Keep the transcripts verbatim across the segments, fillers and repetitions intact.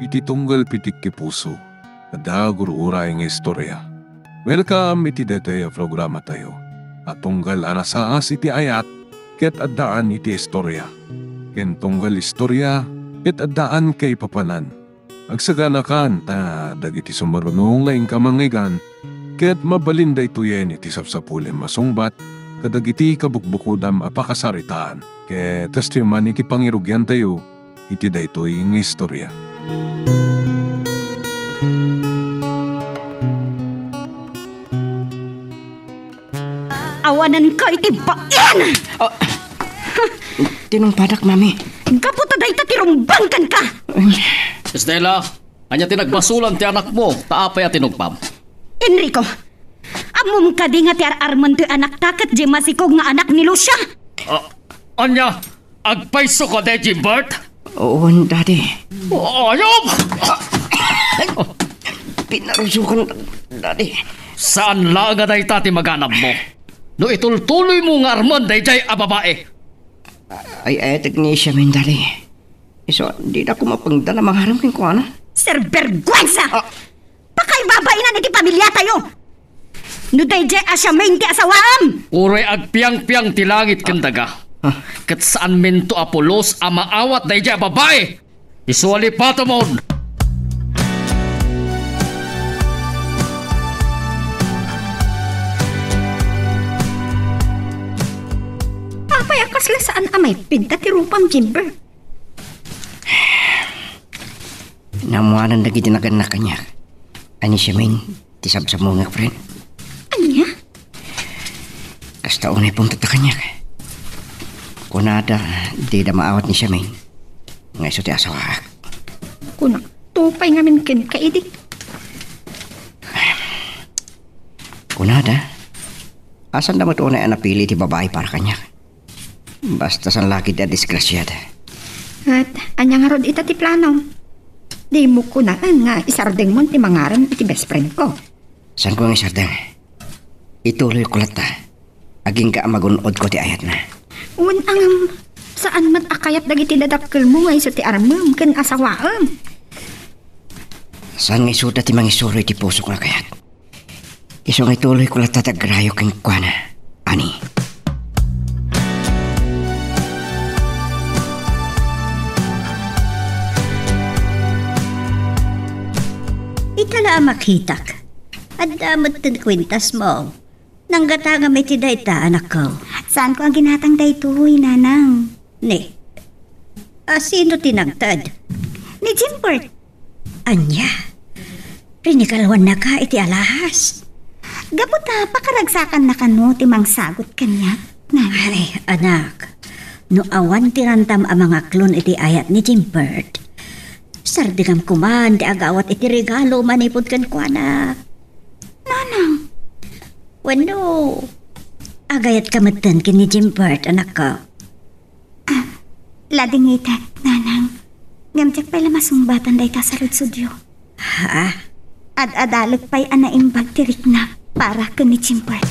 Ti tunggal pitik ti puso, adda gur-uray nga istorya. Welcome iti daytoy a programatayo a tunggal a nasaas iti ayat ket addaan iti istorya, ken tunggal istorya ket addaan kaipapanan. Agsaganakan ta dagiti sumaruno nga inka mangngeggan ket mabalin daytoyen iti sapsapulem a sungbat kadagiti kabukbukodam a pakasaritaan. Ket kastoy man iti pangirugiantayo iti daytoy nga istorya. Awanenka iti bain! Ah, tinungpadak, Mami. Gapu ta dayta ti rumbeng kenka! Estela, ania ti nagbasolan ti anakmo? Ta apay a tinungpam? Enrico, ammom kadi nga ti ar-armen ti anakta ket diay masikog nga anak ni Lucia? Ah, ania? Agpayso kadi, Jimbert? Wen, Daddy. Ayop! Pinarusokan, Daddy. Saan laeng a dayta ti maganabmo no itultuloymo nga armen daydiay a babai? Ay-ayatek ni Siamin, Daddy. Isu, dida koma pangdana mangarem kenkuana. Sinvergwensa! Ah! Pakaibabainan iti pamiliatayo! No daydiay a Siamin ti asawaem! Uray agpiangpiang ti langit ken daga. Ah. Ket saanminto a pulos a maawat daydiay a babai! Isu a lipatemon! Apay a kasla saan a maipinta ti rupam, Jimber? Naammoanan dagiti nagannak kaniak. Ania, Siamin, ti sabsabmo nga friend? Ania? Kasta unay puntotta kaniak. Kunada, dida maawat ni Siamin nga isu ti asawaak. Kunakto pay ngamin kenka idi. Kunada, saan da met unay a napili ti babai para kaniak? Basta saan la ketdi a disgrasiada. Ket ania ngarud ita ti planom? Dimo kunaen nga isardengmon ti mangarem iti best friend ko. Saanko nga isardeng? Ituloyko latta. Agingga a magun-odko ti ayatna. Wen, ngem saan met a kayat dagiti dadakkelmo nga isu ti armem ken asawaem? Saan nga isuda ti mangisuro iti pusok nga kayat? Isu nga ituloyko latta ti agrayo kenkuana, ani. Ita la a makitak. Adda met ti kuentasmo. Nanggatangam iti dayta, anakko. Saanko a ginatang daytoy, nanang. Ni, a sino ti nangted? Ni Jimbert. Ania? Rinigaluannaka iti alahas? Gapu ta pakaragsakannakano ti mangsagut kaniak, nanang. Ay, anak, no awan ti randam a mangaklon iti ayat ni Jimbert, sardengam koman ti agawat iti regalo manipud kenkuana. Nanang. Wenno, agayatka metten ken ni Jimbert, anakko? Ah, ladingitek, nanang. Ngem diak pay la masungbatan dayta saludsodyo. Ha? Ad-adalek pay a naimbag ti rikna para ken ni Jimbert.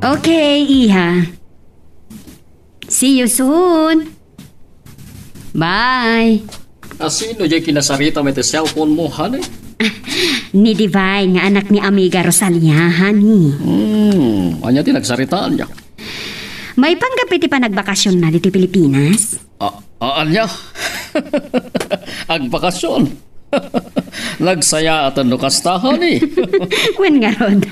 Okay, iha. See you soon. Bye. A sino diay kinasarita met iti cellphone mo, honey? Ni Divine nga anak ni Amiga Rosalia, honey. Hmm, ania ti nagsaritaanna? Maipanggap iti panagbakasionna ditoy Pilipinas. A-, a-, ania? Agbakasyon? Nagsayaaten no kasta, honey. Wen ngarud,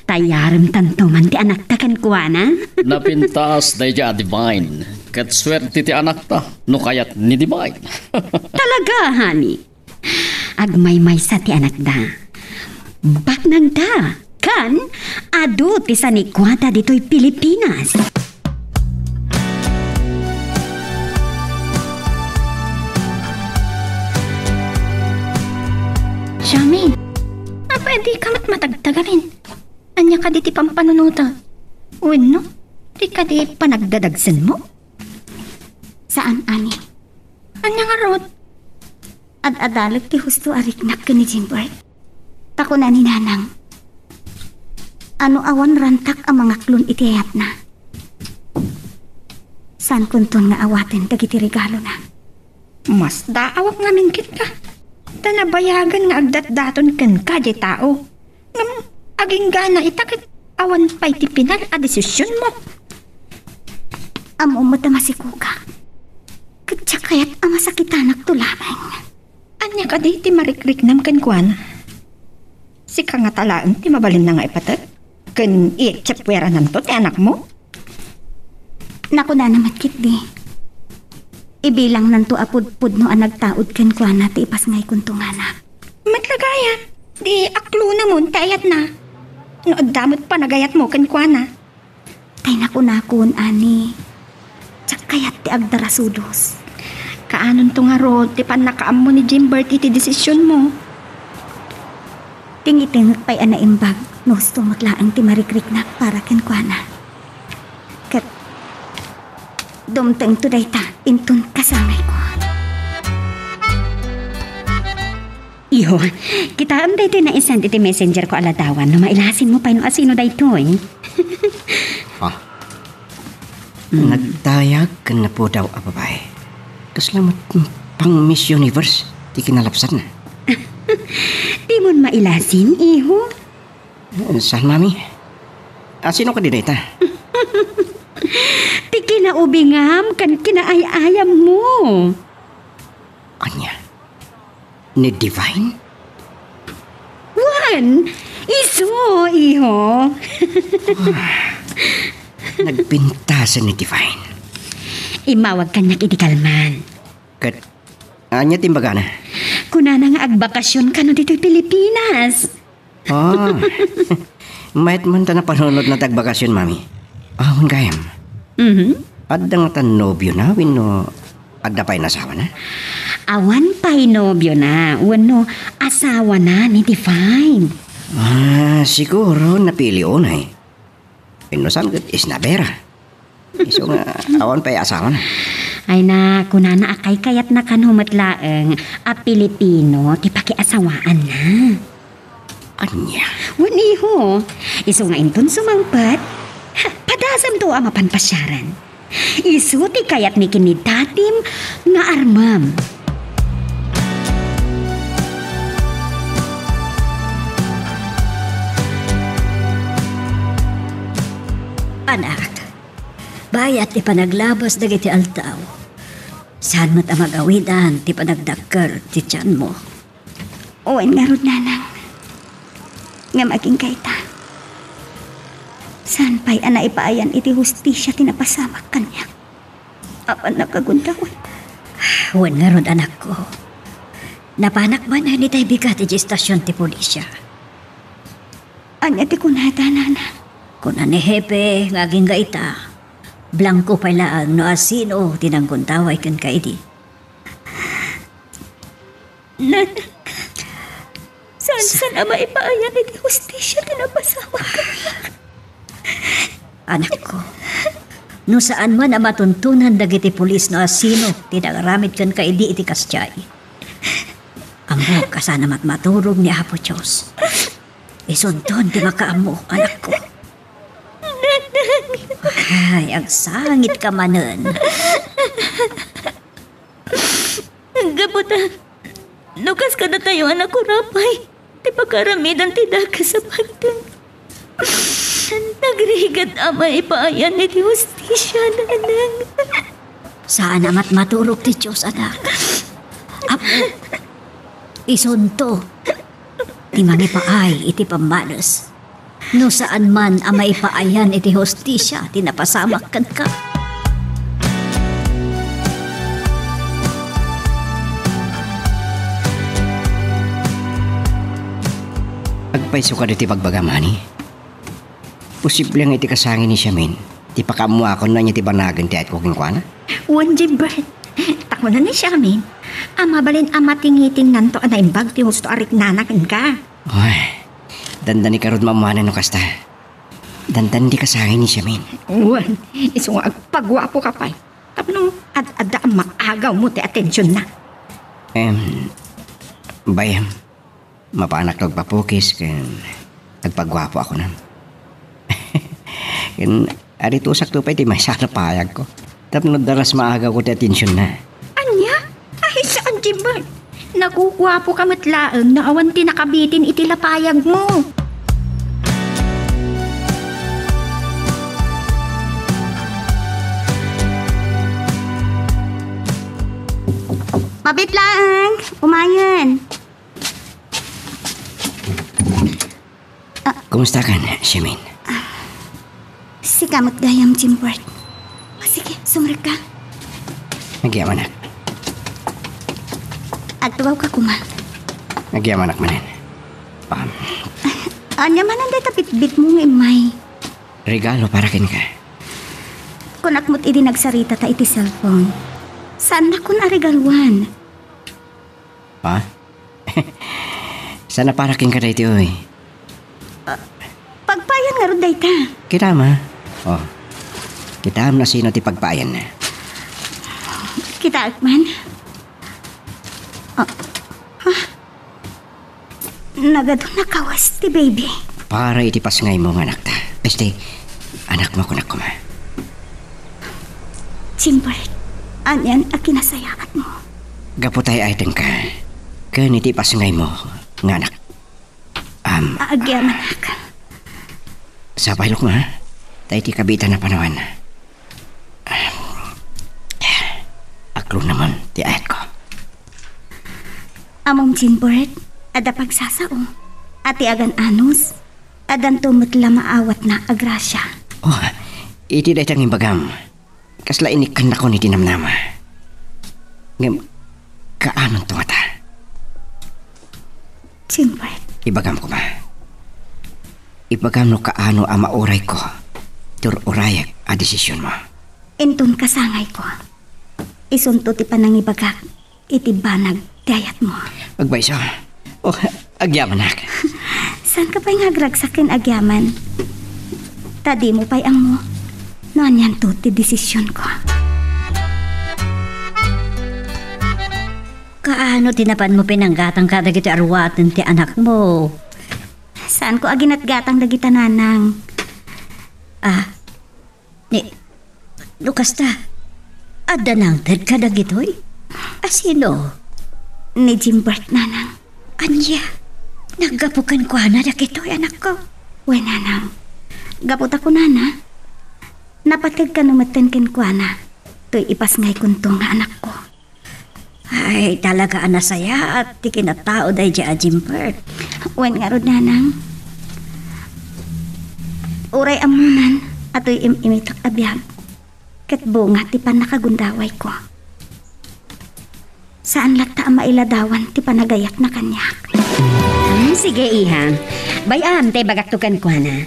tayarem tanto man ti anakta kenkuana. Napintas daydiay a Divine. Ket suerte ti anakta no kayat ni Divine. Talaga, honey. Agmaymaysa ti anakda. Baknangda. Kan, adu ti sanikuada ditoy Pilipinas. Charmaine, apay dika met matagtagamin? Ania kadi ti pampanunotem? Wenno, ti kadi panagdadagsenmo? Saan, ani. Ania ngarud? Ad-adalek ti husto a riknak ken ni Jimbert. Ta kuna ni Nanang, Ano awan rantak a mangaklon iti ayatna? Saankonton nga awaten dagiti regalona. Masdaawak ngamin kenka. Ta nabayagan nga agdatdaton kenka diay tao. Ngem aginggana ita ket awan pay ti pinal a desisionmo. Ammom met a masikoka. Ket diak kayat a masakitanakto laeng. Ania kadi ti marikriknam kenkuana? Sika ngata laeng ti mabalinna nga ipatek? Ken iyatsapuerananto ti anakmo? Nakunana met ketdi, ibilangnanto a pudpudno a nagtaud kenkuana ti ipasngaykonto nga anak. Met la gayam, di aklonamon ti ayatna. No adda met panagayatmo kenkuana. Tay nakunakon, ani, diak kayat ti agdarasudos. Kaanonto ngarud ti pannakaammo ni Jimbert iti desisionmo? Tingitengek pay a naimbag no husto met laeng ti marikriknak para kenkuana. Ket dumtengto dayta inton kasangayko. Iho, kitaem daytoy naisend iti messenger ko a ladawan no mailasinmo pay no asino daytoy. Ah. Mm. Nagdayag ken napudaw a babai. Kasla met pang Miss Universe ti kinalapsanna. Dimon mailasin, iho? Eh, saan, Mami? Asino kadi dayta? Ti kinaubingam ken kinaay-ayammo. Ania? Ni Divine? Wen, isu, iho. Nagpintasen ni Divine. Immawag kaniak idi kalman. Ket ania ti imbagana? Kunana nga agbakasion kano ditoy Pilipinas. Ah. Mayat man ta napanunotna ti agbakasion, Mami. Awan gayam. Mhm. Adda ngata nobiona wenno adda pay nasawana? Awan pay nobiona wenno asawana ni Divine. Ah, siguro napili unay. Wenno saan ket isnabera. Isu nga awan pay asawana. Ay na, kunana a kaykayatna kano met laeng a Pilipino ti pakiasawaanna. Ania? Wen, iho. Isu nga inton sumangpet, ha, padasamto a mapan pasiaran. Isu ti kayatmi ken ni dadim nga armem. Anak, bayat ti panaglabas dagiti aldaw, saan met a magawidan ti panagdakkel ti tianmo. Wen ngarud, nanang. Ngem agingga ita, saan pay a naipaayan iti hustisia ti napasamak kaniak. Awan nagagundaway. Wen ngarud, anakko. Napanak manen itay bigat iti estasion ti pulisya. Ania ti kunada, nanang? Kuna ni Hepe nga agingga ita, blangko pay laeng no asino ti nanggundaway kenka idi. Nanang, saan, saan a maipaayan iti hustisia ti napasamak kaniak? Anakko, no saan man a matuntunan dagiti pulis no asino ti nangaramid kenka idi iti kasdiay, ammok a saan a matmaturog ni Apo Dios. Isunton ti makaammo, anakko. Ay, agsangitka manen. Gapu ta, no kas kadatayo a nakurapay ti pakaaramidan ti dakes a pagteng, nagrigat a maipaayan iti hustisia, nanang. Saan a matmaturog ti Dios, anak. Apo, isunto ti mangipaay iti pammanes. No saan man a maipaayan iti hustisia ti napasamak kenka. Agpayso kadi ti bagbagam, honey? Posible nga iti kasangay ni Siamin ti pakaammoakon no ania ti banagen ti ayatko kenkuana? Wen, Jimbert, ta kuna ni Siamin a mabalin a matingitingnanto a naimbag ti husto a riknana kenka. Ay, dandani karud maammoanan no kasta. Dandani ti kasangay ni Siamin. Wen, isu nga agpaguapoka pay tapno ad-adda a maagawmo ti atensionna. Em, Bay, em, mapanak agpapukis ken agpaguapoakon. Ken, aritusakto pay ti maysa a napayagko. Tapno daras maagawko ti atensionna. Ania? Ay, saan, Jimbert? Naguguapoka met laeng no awan ti nakabitin iti lapayagmo. Mabit laeng, umayen. Kumustakan, Shamin? Sika met gayam, Jimbert. O, sige, sumrekka. Agyamanak. Agtugawka koma. Agyamanak manen. Pam. Ania manen dayta bitbitmo nga immay? Regalo para kenka. Kunak met idi nagsaritata iti cellphone. Saannakon a regaluan. Ha? Saan a para kenka daytoy? Ah, pagpayan ngarud dayta. Kitam, ha? Oh. Kitam no sino ti pagpayanna. Kitaek man. Ah, ah. Nagadu a kawes ti baby. Para iti pasngaymo nga anakta. Este, anakmo kunak koma. Jimbert, anian a kinasayaatmo? Gapu ta ay-ayatenka ken iti pasngaymo nga anak. Am, Agyamanak. Sapay, Lukma, ha? Ta iti kabiitan a panawen, aklonamon ti ayatko. Ammom, Jimbert, adda pagsasao a ti agan-anos, addanto met la maawatna a grasia. Oh, iti dayta nga imbagam, kasla inikkannakon iti namnama. Ngem, kaanonto ngata? Jimbert. Ibagam koma. Ibagam no kaano a maurayko ti ur-urayek a desisionmo. Inton kasangayko, isunto ti panangibagak iti banag ti ayatmo. Agmaysa. Oh, agyamanak. Saanka pay nga agragsak ken agyaman? Ta dimo pay ammo no anianto ti desisionko. Kaano ti napanmo pinanggatang kadagiti aruaten ti anakmo? Saanko a ginatgatang dagita, nanang. Ah, ni, no kasta, adda nangted kadagitoy? A sino? Ni Jimbert, nanang. Ania? Naggapu kenkuana dagitoy, anakko? Wen, nanang. Gapu ta kunana, napateg kano metten kenkuana toy ipasngaykonto nga anakko. Ay, talaga a nasayaat ti kinatao daydiay a Jimbert. Wen ngarud, nanang. Uray ammonan a toy im-imitak a biag, ket bunga ti pannakagundawayko. Saan latta a mailadawan ti panagayatna kaniak. Hmm, sige, iha. Bay-am ta ibagakto kenkuana.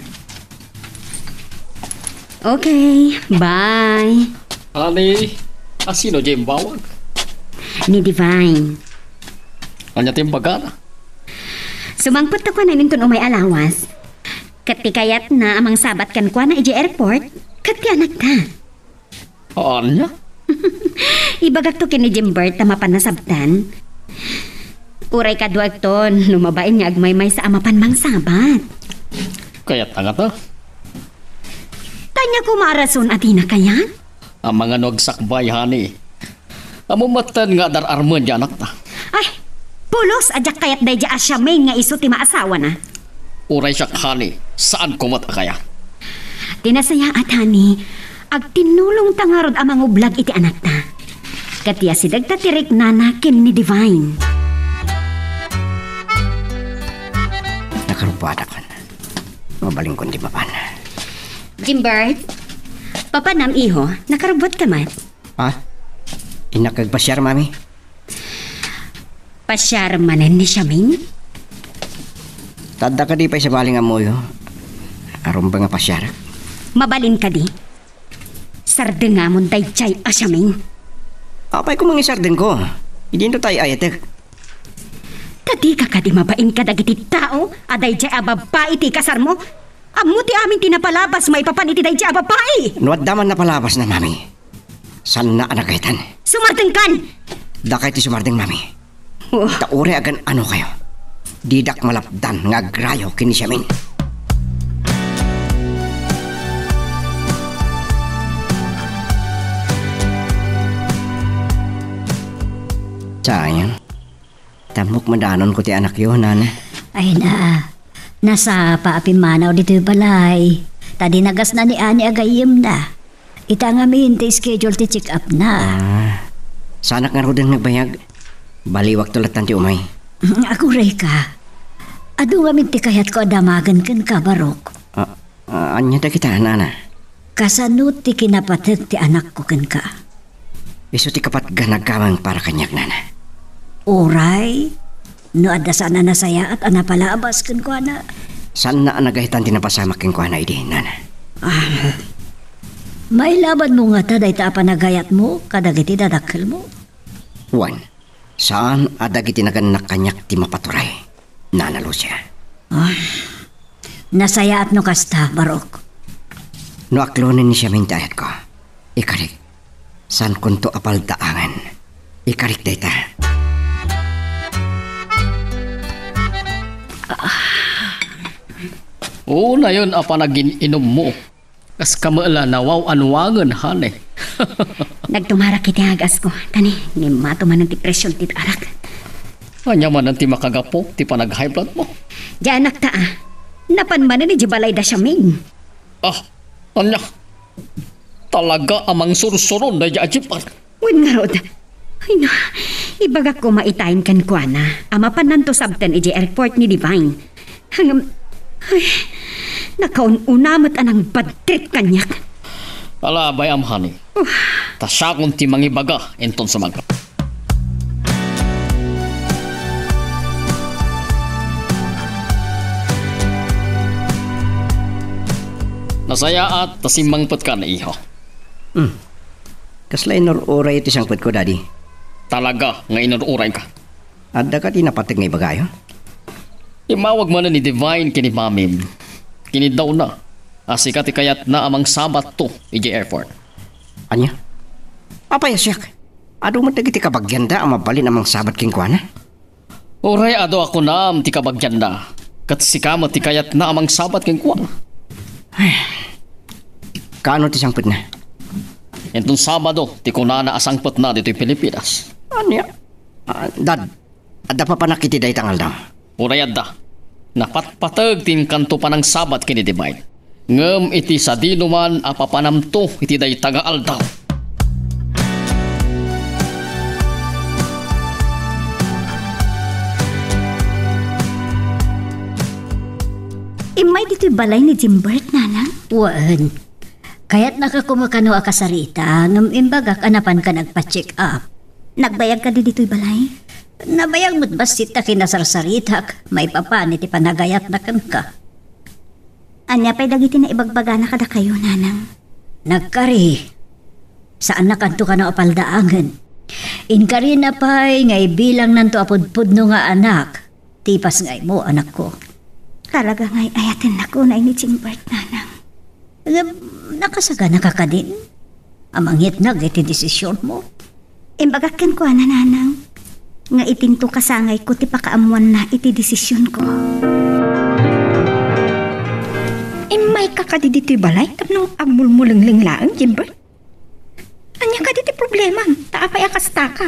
Okay, bye. Honey, a sino diay imbawag? Ni Divine. Ania ti imbagana? Sumangpet ta kuana inton umay a lawas. Ket ti kayatna a mangsabat kenkuana idiay airport, ket ti anakta. Ania? Ibagakto ken ni Jimbert ta mapan nasabtan. Uray kaduakton no mabain nga agmaymaysa a mapan mangsabat. Kayatna ngata? Ania koma a rason a dina kayat? Amangan no agsakbay, honey. Ammom metten nga adar-armen diay anakta. Ay, pulos a diak kayat daydiay a Shamin nga isu ti maasawana. Uray siak, honey, saanko met a kayat. Ti nasayaat, honey, agtinnulongta ngarud a mangublag iti anakta. Ket ti asidegta ti riknana ken ni Divine. Nakarubbuadak. Mabalinkon ti mapan. Jimbert, papanam, iho, nakarubbuatka met? Ha? Innak agpasiar, mami? Pasiar manen ni Shamin? Ta adda kadi pay sabali nga ammoyo a rumbeng a pasiarak? Mabalin kadi? Sardengamon daydiay a Shamin. Apay koma nga isardengko? Idinto ta ay-ayatek. Ta dika kadi mabain kadagiti tao a daydiay a babbai ti ikasarmo? Ammo ti amin ti napalabas maipapan iti daydiay a babbai. No adda man napalabasna, mami, saanna a nagaytan. Sumardengkan! Dakay ti sumardeng, mami. Oh. Ta uray agan-anokayo, didak malapdan nga agrayo ken ni Shamin. Sayang. Tammok madanonko ti anakyo, nana. Ay na, nasapa a pimmanaw ditoy balay. Ta dinagasna ni Ani a gayyemna. Ita ngamin ti schedule ti check-up na. Ah, saanak ngaruden nga agbayag. Baliwakto lattan ti umay. Agurayka. Adu ngamin ti kayatko a damagen kenka, Barok. Ah, ah, ania dagita, nana? Kasano ti kinapateg ti anakko kenka? Isu ti kapatgan a gameng para kaniak, nana. Uray, no adda saan a nasayaat a napalabas kenkuana. Saanna a nagahitan ti napasamak kenkuana idi, nana. Ah, mailabanmo ngata dayta a panagayatmo kadagiti dadakkelmo? Wen, saan a dagiti nagannak kaniak ti mapaturay, Nana Lucia. Ah, nasayaat no kasta, Barok. No aklonen ni Siamin ti ayatko, ikarik. Saankonto a paldaangen. Ikarik dayta. Unayen a panagin-inummo. Kas kamela nawaw-anuangen, honey. Nagtumarak iti agas ko. Tani, nimmato manen ti presyon ti arak. Ania manen ti makagapu ti panag-high blood mo? Diay anakta, ah. Napan manen idiay balay da Siamin. Ah, ania? Talaga a mangsursuron daydi a jeep, ah. Wen ngarud. Ay na, ibagak koma itayen kenkuana a mapannanto sabten idiay airport ni Divine. Ngem, ay, nakaun-una met a nang-bad trip kaniak. Ala, bay-am, honey. Uh. Ta siakon ti mangibaga inton sumangpet. Nasayaat ta simmangpetka, iho. Hmm. Kasla inur-uray ti sangpetko, Daddy? Talaga nga inur-urayka. Adda kadi napateg nga ibagayo? Immawag manen ni Divine ken ni Mamim. Kinidawna a sika ti kayatna a mangsabatto idiay airport. Ania? Apay a siak? Adu met dagiti kabagianda a mabalin a mangsabat kenkuana? Uray adu a kunam ti kabagianna, ket sika met ti kayatna a mangsabat kenkuana. Ay, kaano ti sangpetna? Inton Sabado ti kunana a sangpetna ditoy Pilipinas. Ania? Ah, Dad, adda papanak iti dayta nga aldaw? Uray adda. Napatpateg ti inkanto panangsabat ken ni Divine. Ngem iti sadinoman a papanamto iti dayta nga aldaw. Immay ditoy balay ni Jimbert, nanang? Wen. Kayatnaka koma kano a kasarita, ngem imbagak a napanka nagpa-check up. Nagbayag kadi ditoy balay? Nabayag met bassit ta kinasarsaritak maipapan iti panagayatna kenka. Ania pay dagiti naibagbagana kadakayo, nanang? Nagkari. Saannakanto kano a paldaangen. Inkarina pay nga ibilangnanto a pudpudno nga anak. Tipas nga imo, anakko. Talaga nga ay-ayatennako ni Jimbert, nanang. Ngem, nakasaganaka kadin a mangyatnag iti desisionmo? Imbagak kenkuana, nanang, nga itinto kasangayko ti pakaammoanna iti desisionko. Immayka kadi ditoy balay tapno agmulmulengleng laeng, Jimbert? Ania kadi ti problemam? Ta apay a kastaka?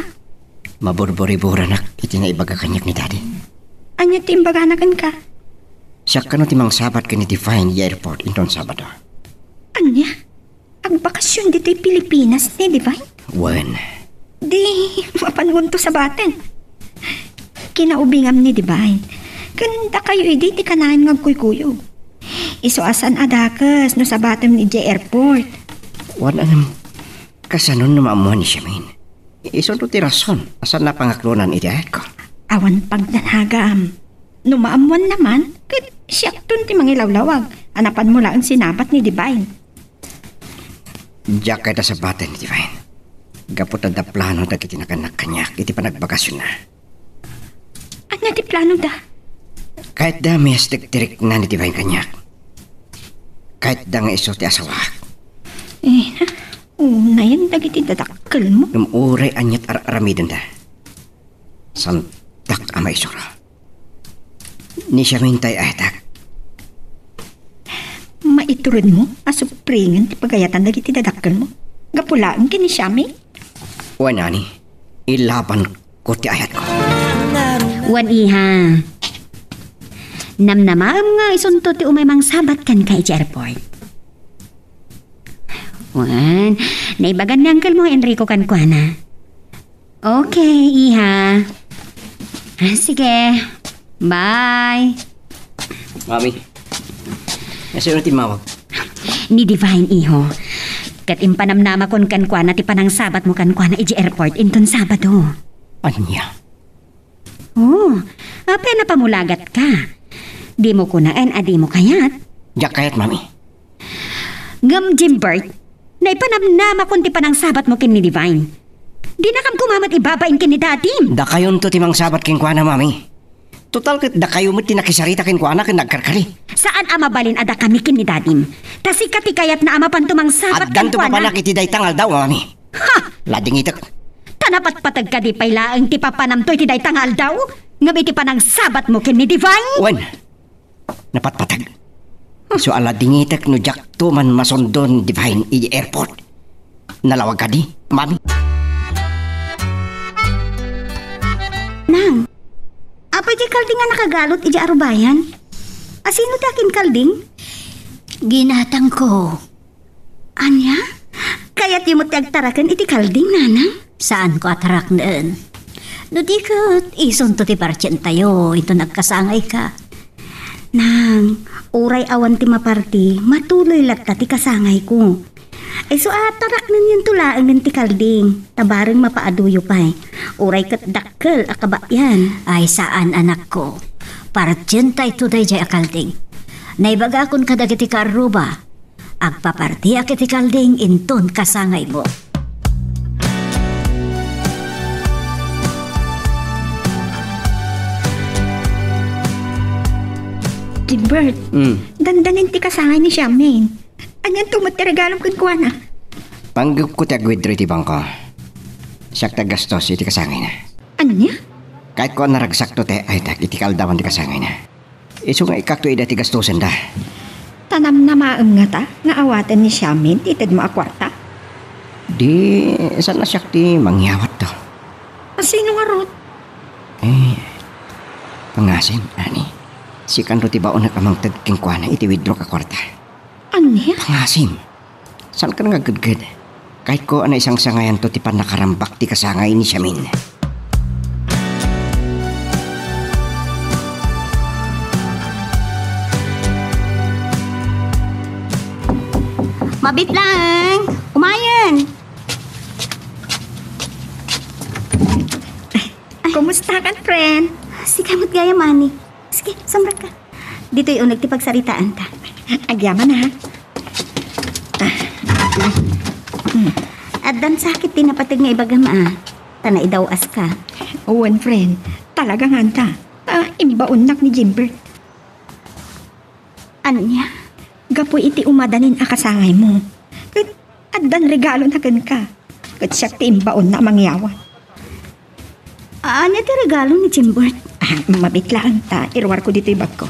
Maburburiburanak iti naibaga kaniak ni Daddy. Ania ti imbagana kenka? Siak kano ti mangsabat ken ni Divine idiay airport inton Sabado. Ania? Agbakasyon ditoy Pilipinas ni Divine? Wen. Di, mapangonto sabaten. Kinaubingam ni Divine. Ken dakayo idi ti kanayon nga agkuykuyog. Isu a saan a dakes no sabatem idiay airport. Wen, ngem, kasano no maammoan ni Siamin? Isu ti rason a saanna a pangaklonan iti ayatko. Awan pagdanagam. No maammoanna man, ket siakton ti mangilawlawag a napanmo laeng sinabat ni Divine. Diak kayat a sabaten ni Divine. Gapu ta adda plano dagiti nagannak kaniak iti panagbakasyonna. Ania ti planoda? Kayatda a mayastek ti rikna ni Divine kaniak. Kayatda nga isu ti asawak. Eh, unayen dagiti dadakkelmo. Ngem uray aniat ar-aramidenda. Saandak a maisuro. Ni Siamin tay ayatek. Maituredmo a supringen ti pagayatan dagiti dadakkelmo? Gapu laeng ken ni Siamin? Wen, ani, ilaban Ket ti ayatko. Wen, iha. Namnamaem nga isunto ti umay mangsabat kenka iti airport. Wen, naibagan ni Uncle mo, Enrico, kenkuana. Okay, iha. Ah, sige. Bye. Mami, nasino ti mawag? Ni Divine, iho. Ket impanamnamakon kenkuana ti panangsabatmo kenkuana iti airport inton Sabado. Ania? Oh, apay a napamulagat ka? Dimo kunaen a dimo kayat? Diak kayat, Mami. Ngem, Jimbert, naipanamnamakon ti panangsabatmo ken ni Divine. Dinakam koma met ibabain ken ni Dadim. Dakayonto ti mangsabat kenkuana, Mami. Total ket dakayo met ti nakisarita kenkuana ken nagkarkari. Saan a mabalin a dakami ken ni Dadim. Ta sika ti kayatna a mapanto mangsabat kenkuana. Addanto papanak iti dayta nga aldaw, Mami. Ha! Ladingitek. Ta napatpateg kadi pay laeng ti papanamto iti dayta nga aldaw? Ngem iti panangsabatmo ken ni Divine? Wen, napatpateg. Isu a ladingitek no diakto man masundo ni Divine iti airport. Nalawag kadi, Mami? Nang, apay ti kalding a nakagalot iti arubayan? Asino ti akin kalding? Ginatangko. Ania? Kayatyo met ti agtaraken iti kalding, Nanang? Saanko a taraknen. No di ket, isunto ti partientayo inton agkasangayka. Nang, uray awan ti maparti, matuloy latta ti kasangayko. Isu a taraknenyon to laengen ti kalding, ta bareng mapaaduyo pay. Uray ket dakkel a kabayan. Ay, saan, anakko. Partientayto daydiay a kalding. Naibagakon kadagiti kaarruba, agpapartiak iti kalding inton kasangaymo. Gilbert, Mm. dandanin ti kasangay ni Charmaine. Anianto met ti regalom kenkuana? Panggepko ti agwidro iti bangko. Siak ti aggastos iti kasangayna. Ania? Kayatko a naragsakto ti ay-aytek iti kaaldawan ti kasangayna. Isu nga ikkakto ida ti gastosenda. Ta namnamaem ngata nga awaten ni Charmaine ti itedmo a kuarta? Di, saan a siak ti mangyawatto. A sino ngarud? Eh, pangasim, ani. Sikanto ti baonak a mangted kenkuana iti withdrawk a kuarta. Ania? Pangasim. Saanka nga agkidkid? Kayatko a naisangsangayanto ti pannakarambak ti kasangay ni Charmaine. Mabit laeng! Umayen! Ay. Kumusta kan, friend? Sika met gayam, ani. Sige, sumrekka. Ditoy uneg ti pagsaritaanta. Agyaman, ha? Ah. Mm. Addan sakit ti napateg nga ibagam, a. Ta naidaw-aska. Wen, friend. Talaga ngata. Ta imbaonnak ni Jimbert. Ania? Gapu iti umadanin a kasangaymo. Ket addan regalona kenka. Ket siak ti imbaonna a mangyawat. Ania ti regalo ni Jimbert? Ah, mabit laeng ta iruarko ditoy bagko.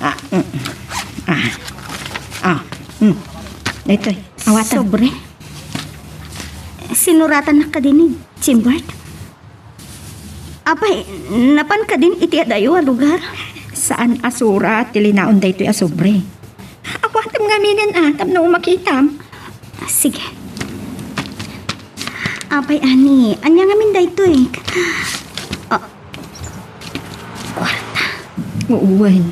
Ah, mm. Ah. Ah, mm. Daytoy, awatam. Sobre? Sinuratannak kadi ni Jimbert? Apay, napan kadin iti adayo a lugar? Saan a surat ti linaon daytoy a sobre. Awatam ngaminen, a, tapno makitam. Sige. Apay, ani, ania ngamin daytoy? Ah, kuarta. Wen.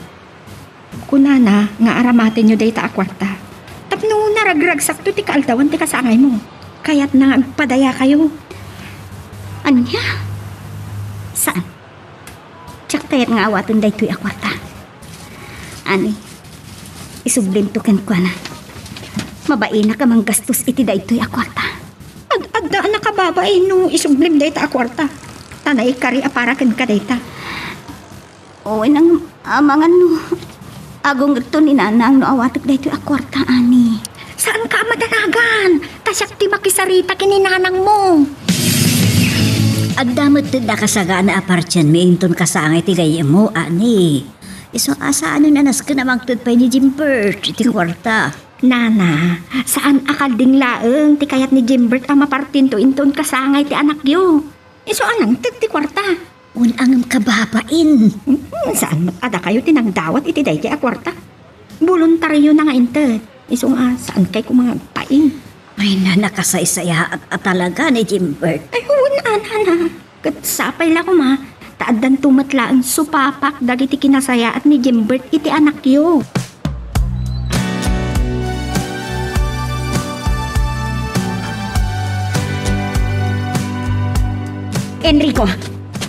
Kunana nga aramatenyo dayta a kuarta tapno naragragsakto ti kaaldawan ti kasangaymo. Kayatna nga agpadayakayo. Ania? Saan? Diak kayat nga awaten daytoy a kuarta. Ani, isublimto kenkuana. Mabainak a manggastos iti daytoy a kuarta. Ad-, adda a nakababai no isublim dayta a kuarta. Ta naikari a para kenka dayta. Wen, amangan no agungetto ni Nanang no awatek daytoy a kuarta, ani. Saanka a madanagan, ta siak ti makisarita ken ni nanangmo. Adda met ti dakasagana a partienmi inton kasangay ti gayyemmo, ani. Isu a saanen a nasken a mangted pay ni Jimbert iti kuarta. Nana, saan a kalding laeng ti kayat ni Jimbert a mapartinto inton kasangay ti anakyo. Isu a nangted ti kuarta. Wen a ngem kababain. Hmm, saan met a dakayo ti nangdawat iti daydiay a kuarta? Boluntaryona nga inted. Isu nga, saan kay koma agpain? Ay, na, nakasaysayaat a talaga ni Jimbert. Ay, wen a, nana. Ket sapay la koma, ta addanto met laeng supapak dagiti kinasayaat ni Jimbert iti anakyo. Enrico!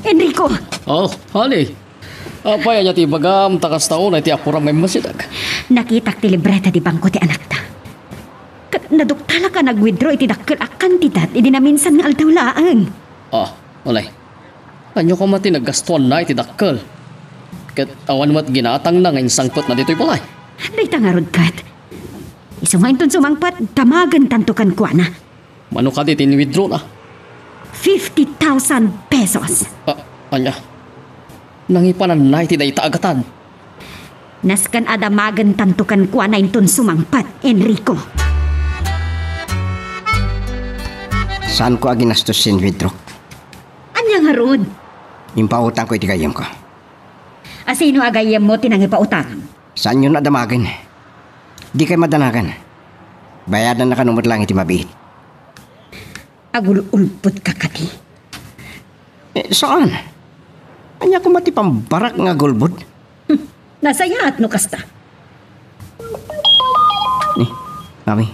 Enrico! Oh, honey. Apay, ania ti ibagam, ta kasta unay ti apuram nga immasideg? Nakitak ti libreta ti bangko ti anakta. Ket naduktalak a nag-withdraw iti dakkel a kantidat idi naminsan nga aldaw laeng. Ah, unay. Ania koma ti naggastuanna iti dakkel? Ket awan met ginatangna nga insangpetna ditoy balay. Dayta ngarud ket. Isu nga inton sumangpet, damagentanto kenkuana. Mano kadi ti in-withdrawna? Fifty thousand pesos. Ah, ania? Nangipananna iti dayta a gatad? Nasken a damagentanto kenkuana inton sumangpet, Enrico. Saanko a ginastos ti in-withdrawk. Ania ngarud? Impautangko iti gayyemko. A sino a gayyemmo ti nangipautang? Saanyon a damagen. Dikay madanagan. Bayadanna kano met laeng iti mabiit. Agul-ulbodka kadi? Eh, saan? Ania koma ti pambarak nga agulbod? Hmm, nasayaat no kasta. Ni, Mami,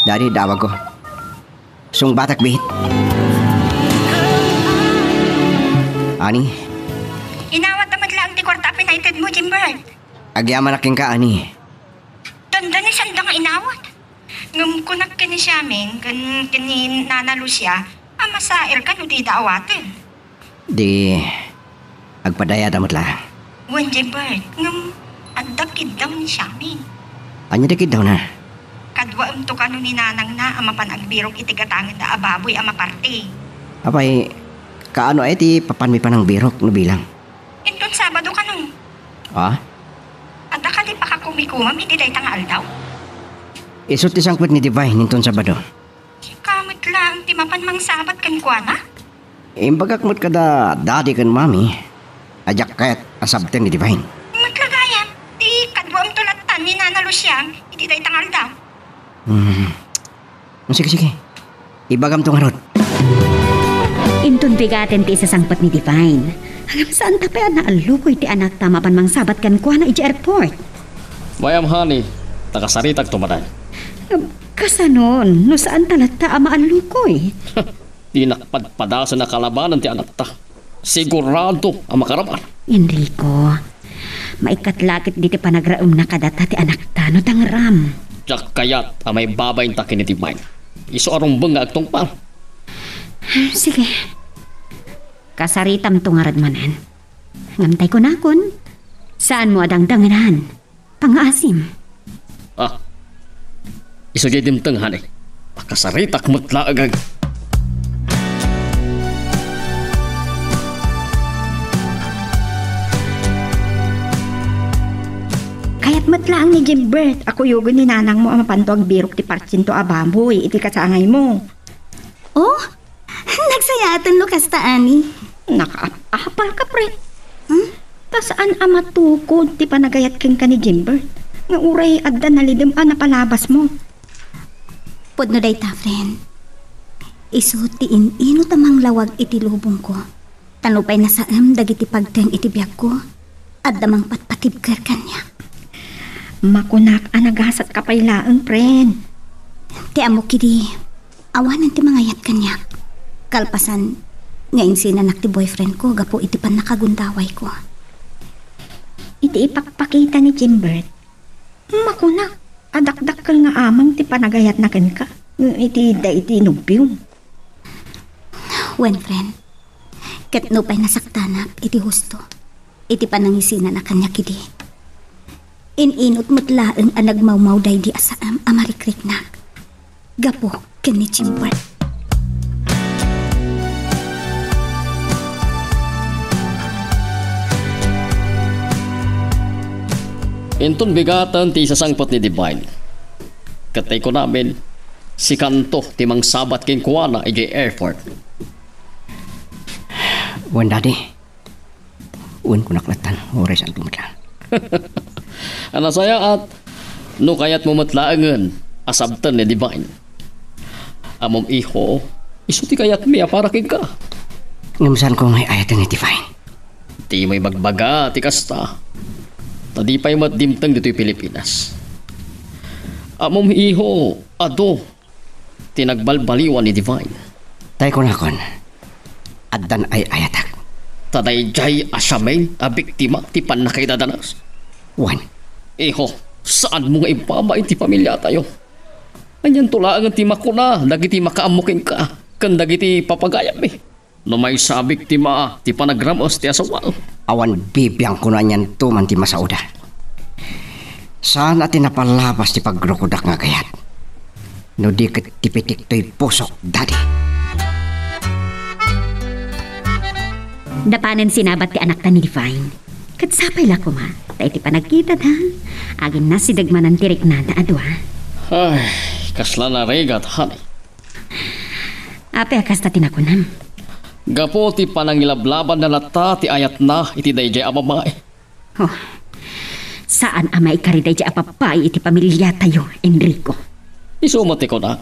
Daddy, dawagko. Sungbatak, bit. Ani? Inawat ta met laeng ti kuarta a pinaited mo, Jimbert. Agyamanak kenka, Ani. Dandani sanda nga inawat. Ngem kunak ken ni Siaming ken ken ni Nana Lucia a masairka no dida awaten. Di agpadayada met laeng. Wen, Jimbert, ngem adda kiddaw ni Siaming. Ania ti kiddawna? Kaduaemto kano ni nanangna a mapan agbirok iti gatangenda a baboy a maparti. Apay, kaano aya ti papanmi panangbirok no bilang? Inton Sabado kano? Ah? Adda kadi pakakumikumam iti dayta nga aldaw? Isu ti sangpet ni Divine inton Sabado. Sika met laeng ti mapan mangsabat kenkuana? Imbagak met kada Daddy ken Mami a diak kayat a sabten ni Divine. Met la gayam, ti kaduaemto lattan ni Nana Lucia iti dayta nga aldaw. Hmm. Sige, sige. Ibagamto ngarud. Inton bigaten ti isasangpet ni Divine. Ngem saanta pay a naallukoy ti anakta mapan mangsabat kenkuana idiay airport. Mayam, honey, ta kasaritakto manen. Ngem kasano no saanta latta a maallukoy? Dinak padpadasen a kalabanen ti anakta. Sigurado a makaraman. Enrico, maikkat la ket ditoy panagraemna kadata ti anakta no tangram. Diak kayat a maibabainta ken ni Divine. Isu a rumbeng nga agtungpal. Sige. Kasaritamto ngarud manen. Ngem tay kunakon, saanmo a dangdangenan. Pangngaasim. Ah, isu diay dimteng, honey. Pakasaritak met laeng. Kayat met laeng ni Jimbert a kuyogen ni nanangmo a mapanto agbirok ti partinto a baboy iti kasangaymo. Oh, nagsayaaten no kasta, Ani. Nakaap-apal ka, pre. Hmm? Ta saan a matukod ti panagayat kenka ni Jimbert nga uray adda nalidem a napalabasmo? Pudno dayta, friend. Isu ti in-inut a manglawag iti lubongko. Ta nupay nasaem dagiti pagteng iti biagko, adda mangpatpatibker kaniak. Makunak a nagasatka pay laeng, friend. Ti ammok idi, awanen ti mangayat kaniak. Kalpasan nga insinanak ti boyfriend ko gapu iti pannakagundawayko. Iti ipakpakita ni Jimbert, makunak a dakdakkel nga amang ti panagayatna kenka iti daydi nobiom. Wen, friend, ket nupay nasaktanak iti husto iti panangisinanak kaniak idi, in-inut met laeng a nagmawmaw daydi a saem a marikriknak gapu ken ni Jimbert. Inton bigaten ti isasangpet ni Divine, ket tay kunamin, sikanto ti mangsabat kenkuana idiay airport. Wen, Daddy. Wen, kunak lattan. Uray saan ko met lang. A nasayaat, no kayatmo met laengen a sabten ni Divine. Ammom, iho, isu ti kayatmi a para kenka. Ngem saanko nga ay-ayaten ni Divine. Dimo ibagbaga ti kasta. Ta di pay met dimteng ditoy Pilipinas. Ammom, iho, adu ti nagbalbaliwan ni Divine. Tay kunakon, addan ay-ayatak. Ta daydiay a siamin a biktima ti pannakaidadanas. Wen. Iho, saanmo nga ibabain ti pamiliatayo. Anianto laengen ti makuna dagiti makaammo kenka ken dagiti papagayammi? No maysa a biktima ti panagrames ti asawa. Awan bibiangko no anianto man ti masaoda. Saan a ti napalabas ti pagrukodak nga agayat. No di ket ti pitik toy pusok, Daddy. Napanen sinabat ti anakta ni Divine. Ket sapay la koma, ta iti panagkitada, aginnasideg manen ti riknada a dua. Ay, kasla narigat, honey. Apay a kasta ti nakunam? Gapu ti panangilablabanna latta ti ayatna iti daydiay a babai. Oh, saan a maikari daydiay a babai iti pamiliatayo, Enrico. Isu met ti kunak.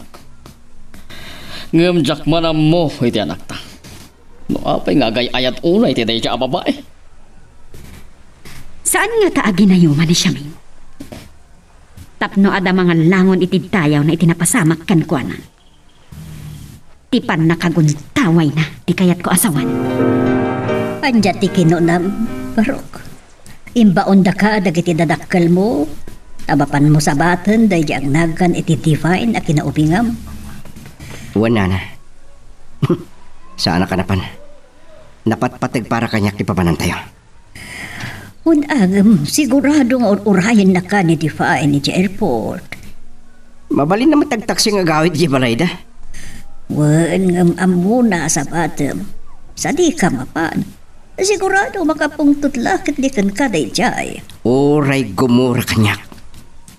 Ngem diak man ammo iti anakta. No apay nga agay-ayat unay iti daydiay a babai? Saan ngata a ginayoman ni Siamin? Tapno adda mangallangon iti dayawna iti napasamak kenkuana. Ti pannakaguntawayna ti kayatko a sawen. Ania ti kinunam, Barok? Imbaondaka dagiti dadakkelmo, ta mapanmo sabaten daydi agnagan iti Divine a kinaubingam. Wen, nana. Saanak a napan. Napatpateg para kaniak ti papanantayo. Wen, ngem sigurado nga ur-urayennaka ni Divine idiay airport. Mabalinna met ti agtaksi nga agawid idiay balayda. Wen, ngem ammona a sabatem. Sadika mapan. Sigurado makapungtot la ket di kenka daydiay. Uray gumura kaniak.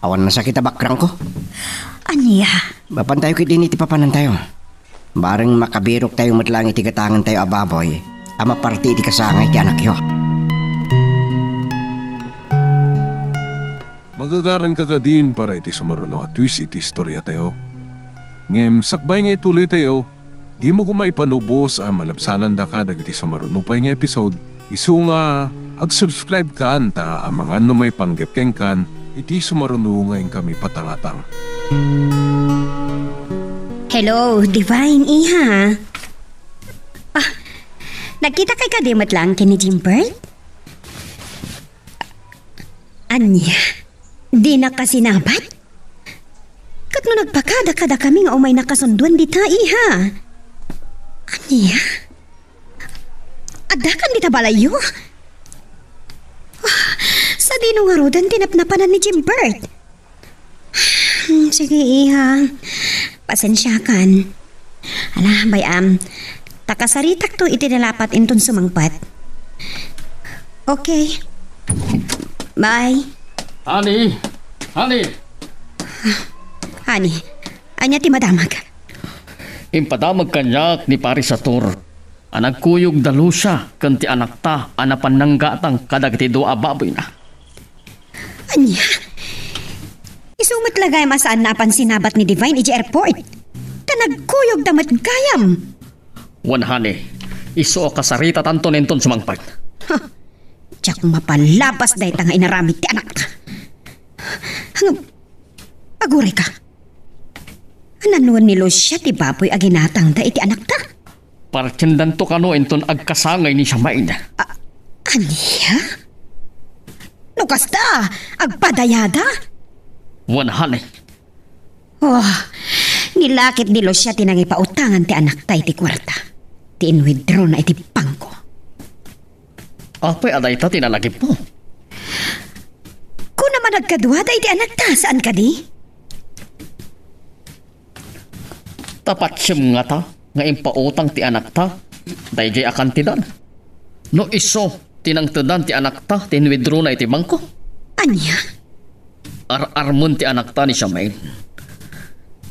Awan nasakit a bakrangko. Ania? Mapantayo ketdin iti papanantayo. Bareng makabiroktayo met laeng iti gatangentayo a baboy a maparti iti kasangay ti anakyo. Magagaranka kadin para iti sumaruno a twist iti istoriatayo. Ngem sakbay nga ituloytayo, dimo koma ipanubos a malabsanandaka dagiti sumaruno pay nga episode, isu nga ag-subscribe kan ta amangan no maipanggep kenkan iti sumaruno nga inkami patangatang. Hello, Divine, iha. Ah, nagkitakay kadi met laeng ken ni Jimbert? Ania? Dinaka sinabat? Ket no nagpakada kadakami nga umay nakasundoan dita, iha? Ania? Addakan dita balayyo? Ah, sadino ngaruden ti napnapanan ni Jimbert? Hmm, sige, iha. Pasensiakan. Ala, bay-am. Ta kasaritakto iti nalapat inton sumangpet. Okay. Bye. Honey! Honey! Honey, ania ti madamag? Impadamag kaniak ni Pare Sator a nagkuyog da Lucia ken ti anakta a napan nanggatang kadagiti dua a baboyna. Ania? Isu met la gayam a saan a napan sinabat ni Divine idiay airport. Ta nagkuyogda met gayam. Wen, honey, isu a kasaritatanton inton sumangpet. Ha! Diak mapalabas dayta nga inaramid ti anakta. Ngem, agurayka. Ananuan ni Lucia ti baboy a ginatangda iti anakta? Partiendanto kano inton agkasangay ni Shamaine. A-, ania? No kasta, agpadayada? Wen, honey. Oh, ni la ket ni Lucia ti nangipautangan ti anakta iti kuarta. Ti inwithdrawna iti bangko. Apay a dayta ti nalagipmo? Kuna man agkaduada iti anakta, saan kadi? Ta patiem ngata nga impautang ti anakta daydiay a kantidad? No isu ti nangtedan ti anakta ti inwithdrawna iti bangko? Ania? Ar-armen ti anakta ni Shamaine.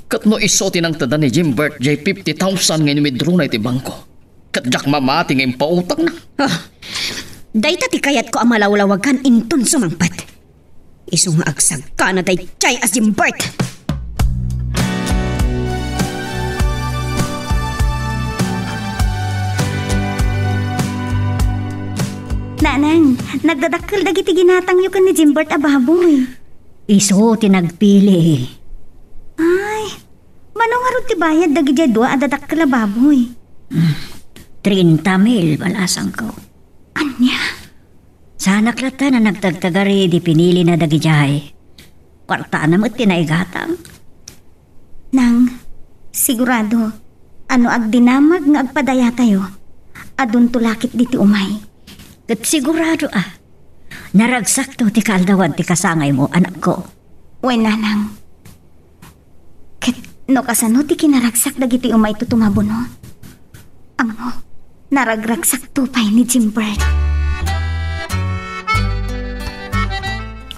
Ket no isu ti nangtedan ni Jimbert diay fifty thousand nga inwithdrawna iti bangko, Ket diak mamati nga impautangna. Ah, dayta ti kayatko a malawlawagan inton sumangpet. Isu nga agsagkana daydiay a Jimbert. Nanang, nagdadakkel dagiti ginatangyo ken ni Jimbert a baboy. Isu ti nagpili. Ay, mano ngarud ti bayad dagidiay dua a dadakkel a baboy? Treinta mil, balasangko. Ania? Saanak latta a nagtagtagari idi pinilina dagidiay. Kuartana met ti naigatang. Nang, sigurado, no agdinamag nga agpadayatayo, adunto la ketdi ti umay. Ket sigurado a, naragsakto ti kaaldawan ti kasangaymo, anakko. Wen, nanang. Ket no kasano ti kinaragsak dagiti umayto tumabuno? Ammo, naragragsakto pay ni Jimbert.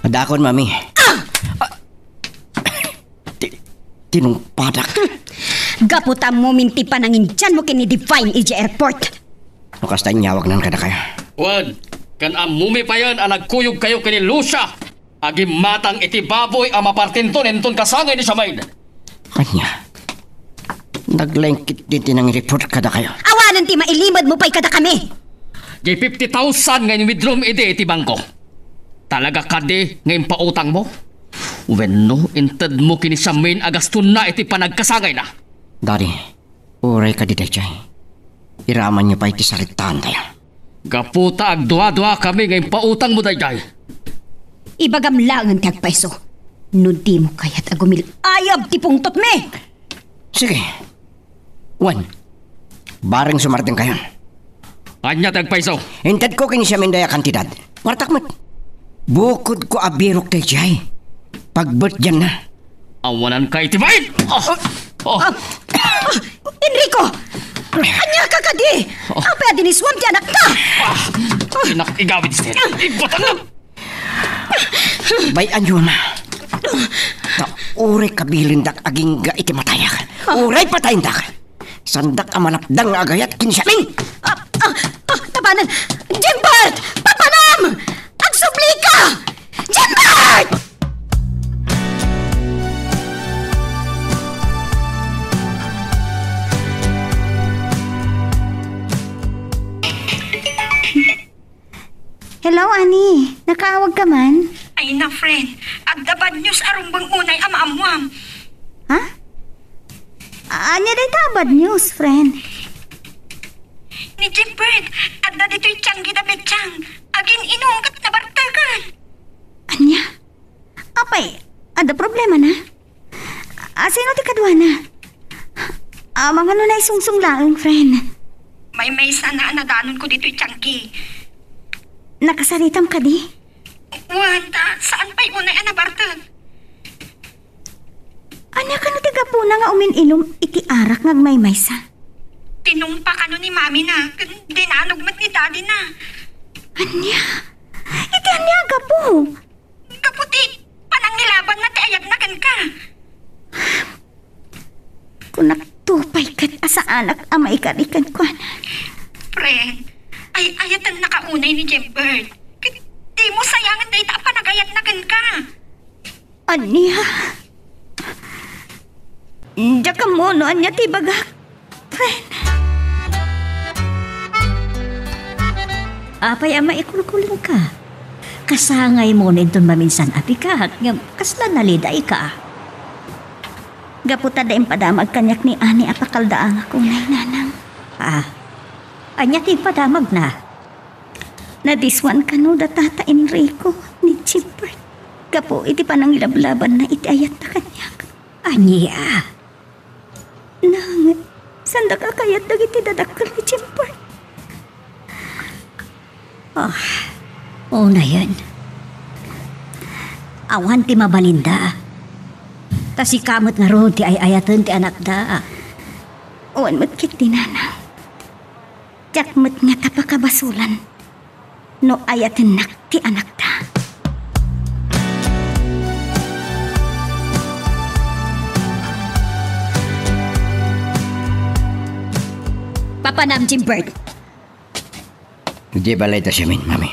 Adakon, Mami. Ah! Ah! Ti-, tinungpadak. Gapu ta ammomin ti panangindianmo ken ni Divine idiay airport. No kasta, inyawagnan kadakayo. Wen, ken ammomi payen a nagkuyogkayo ken ni Lucia. Agimmatang iti baboy a mapartinton inton kasangay ni Charmaine. Ania? Naglaing ketdi ti nangireport kadakayo? Awanen ti mailimedmo pay kadakami! Diay fifty thousand nga in-withdrawm idi iti bangko. Talaga kadi nga impautangmo? Wenno intedmo ken ni Charmaine a gastonna iti panagkasangayna? Daddy, uray kadi daydiay, iramanyo pay ti saritaentayo. Gapu ta agduaduakami nga impautangmo daydiay. Ibagam laengen ti agpayso. No dimo kayat a gumil-ayab ti pungtotmi! Sige. Wen, bareng sumardengkayon. Ania ti agpayso? Intedko ken ni Charmaine dayta a kantidad. Kuartak met. Bukodko a birok daydiay. Pagbetdianna. Awananka iti bain! Ah! Ah! Ah! Enrico! Ania ka kadi? Ah! Apay a dinisuam ti anakta? Ah! Inak igawid, Stella. Ibatang na! Bay-anyo, Ama. Ta uray kabilindak agingga iti matayak. Ah! Uray patayendak. Saandak a malapdang nga agayat ken ni Charmaine. Ah, ah, ah, tapanem! Jimbert! Tapanem! Agsublika! Jimbert! Hello, Ani. Nakaawag ka man? Ay na, friend. Adda bad news a rumbeng unay a maammuam. Ha? Ania dayta a bad news, friend? Ni Jimbert, adda ditoy tianggi da Betiang. Agin-inum ket nabartekan. Ania? Apay, adda problemana? A, sino ti kaduana? A, mangano naisungsong laeng, friend? Maymaysana a nadanonko ditoy tianggi. Nakasaritam kadi? Wen, ta saan pay unay a nabartek. Ania kano ti gapuna nga umin-inum iti arak nga agmaymaysa? Tinungpa kano ni mamina, ken dinanog met ni dadina. Ania? Iti ania a gapu? Gapu ti panangilabanna ti ayatna kenka. Kunakto pay ket a saanak a maikari kenkuana. Friend, ay-ayatennaka unay ni Jimbert. Ket dimo sayangen dayta a panagayatna kenka. Ania? Diak ammo no ania ti ibagak. Friend. Apay a maikulkulingka? Kasangaymo no inton maminsan a pikak, ngem kasla nalidayka. Gapu ta adda impadamag kaniak ni Ani a pakaldaangak unay, nanang. Ah, ania ti impadamagna? Nadisuan kano da Tata Enrico ni Jimbert gapu iti panangilablabanna iti ayatna kaniak. Ania? Nang, saandak a kayat dagiti dadakkel ni Jimbert. Ah, unayen. Awan ti mabalinda. Ta sika met ngarud ti ay-ayaten ti anakda. Awan met ketdi, nanang. Diak met ngata pakabasolan no ayatennak ti anakta. Panam, Jimbert. Di balay ta siamin, Mami.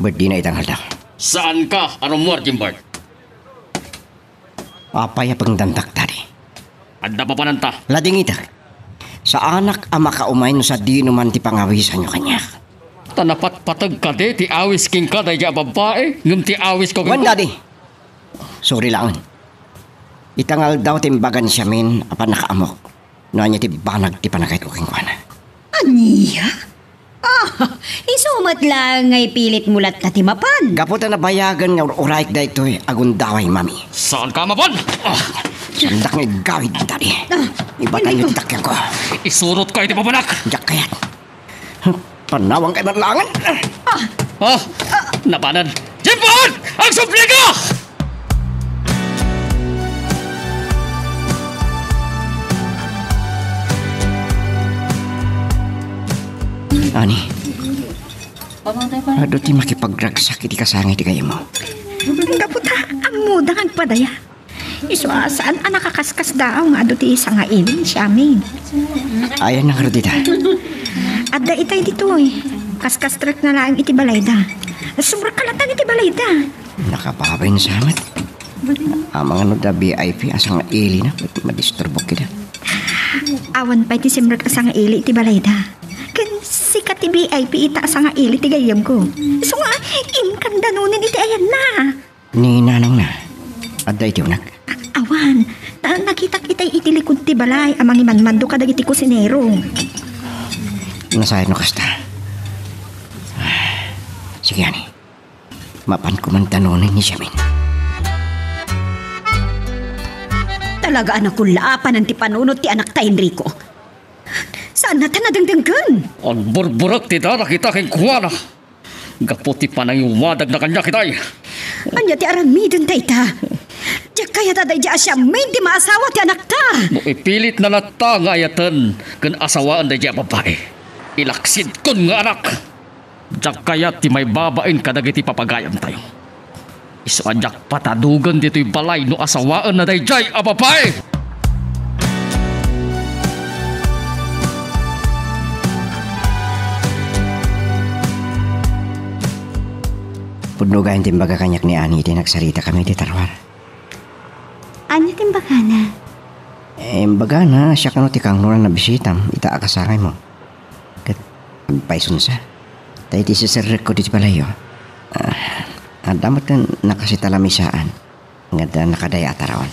Birthday na ita nga aldaw. Saanka a rummuar, Jimbert? Apay a pangdandak, Daddy? Adda papananta. Ladingitek. Saanak a makaumay no sadino man ti pangawisanyo kaniak. Ta napatpateg kadi ti awis kenka daydi a babbai, ngem ti awisko kenka. Wen, Daddy. Sorry laeng. Ita nga aldaw ti imbagan siamin a pannakaamok no ania ti banag ti panagayatko kenkuana. Ania? Ah, isu met laeng nga ipilitmo latta ti mapan. Gapu ta nabayagen nga ur-urayek daytoy a gundaway, Mami. Saanka a mapan? Ah. Saandak nga igawid, Daddy. Ah, Ibatanyo ti takkiangko. Isurotka iti papanak. Diak kayat. Panawanka met laeng. Ah! Ah! Napanan. Jimbert! Agsublika! Ani, adu ti makipagragsak iti kasangay ti gayyemmo. Gapu ta ammoda nga agpadaya. Isu a saan a nakakaskasdaaw nga adu ti sangaili siamin. Ayanna ngarud dita? Adda itay ditoy. Kaskastrekna laeng iti balayda. Sumrekka latta iti balayda. Nakababain sa met. Amangan no adda V I P a sangailina, madisturbok ida. Awan pay ti simrek a sangaili iti balayda. Ken sika ti V I P ita a sangaili ti gayyemko. Isu nga, inkan danonen iti ayanna. Ni nanangna, adda iti uneg? A-, awan. Ta nakitak itay iti likod ti balay a mangimanmando kadagiti kusinero. Nasayaat no kasta. Sige, ani. Mapanko man danonen ni siamin. Talaga a nakullaapanan ti panunot ti anakta, Enrico. Saanna ta nadengdenggen. Agburburek ti darak ita kenkuana. Gapu ti panangiwadagna kaniak itay. Ania ti aramiden dayta? Diak kayat a daydi a siamin ti maasawa ti anakta. No ipilitna latta nga ayaten ken asawaen daydi a babbai, ilaksidkon nga anak. Diak kayat ti maibabain kadagiti papagayamtayo. Isu a diak patadogen ditoy balay no asawaenna daydiay a babai! Pudno gayam ti imbaga kaniak ni Ani iti nagsaritakami iti tarwar. Ania ti imbagana? Eh, imbagana, siak kano ti kangruna a nabisitam ita a kasangaymo. Ket agpaysonsa. Ta iti siserrekko ditoy balayyo, ah, adda met nakasitalamisaan nga adda nakadaya a taraon.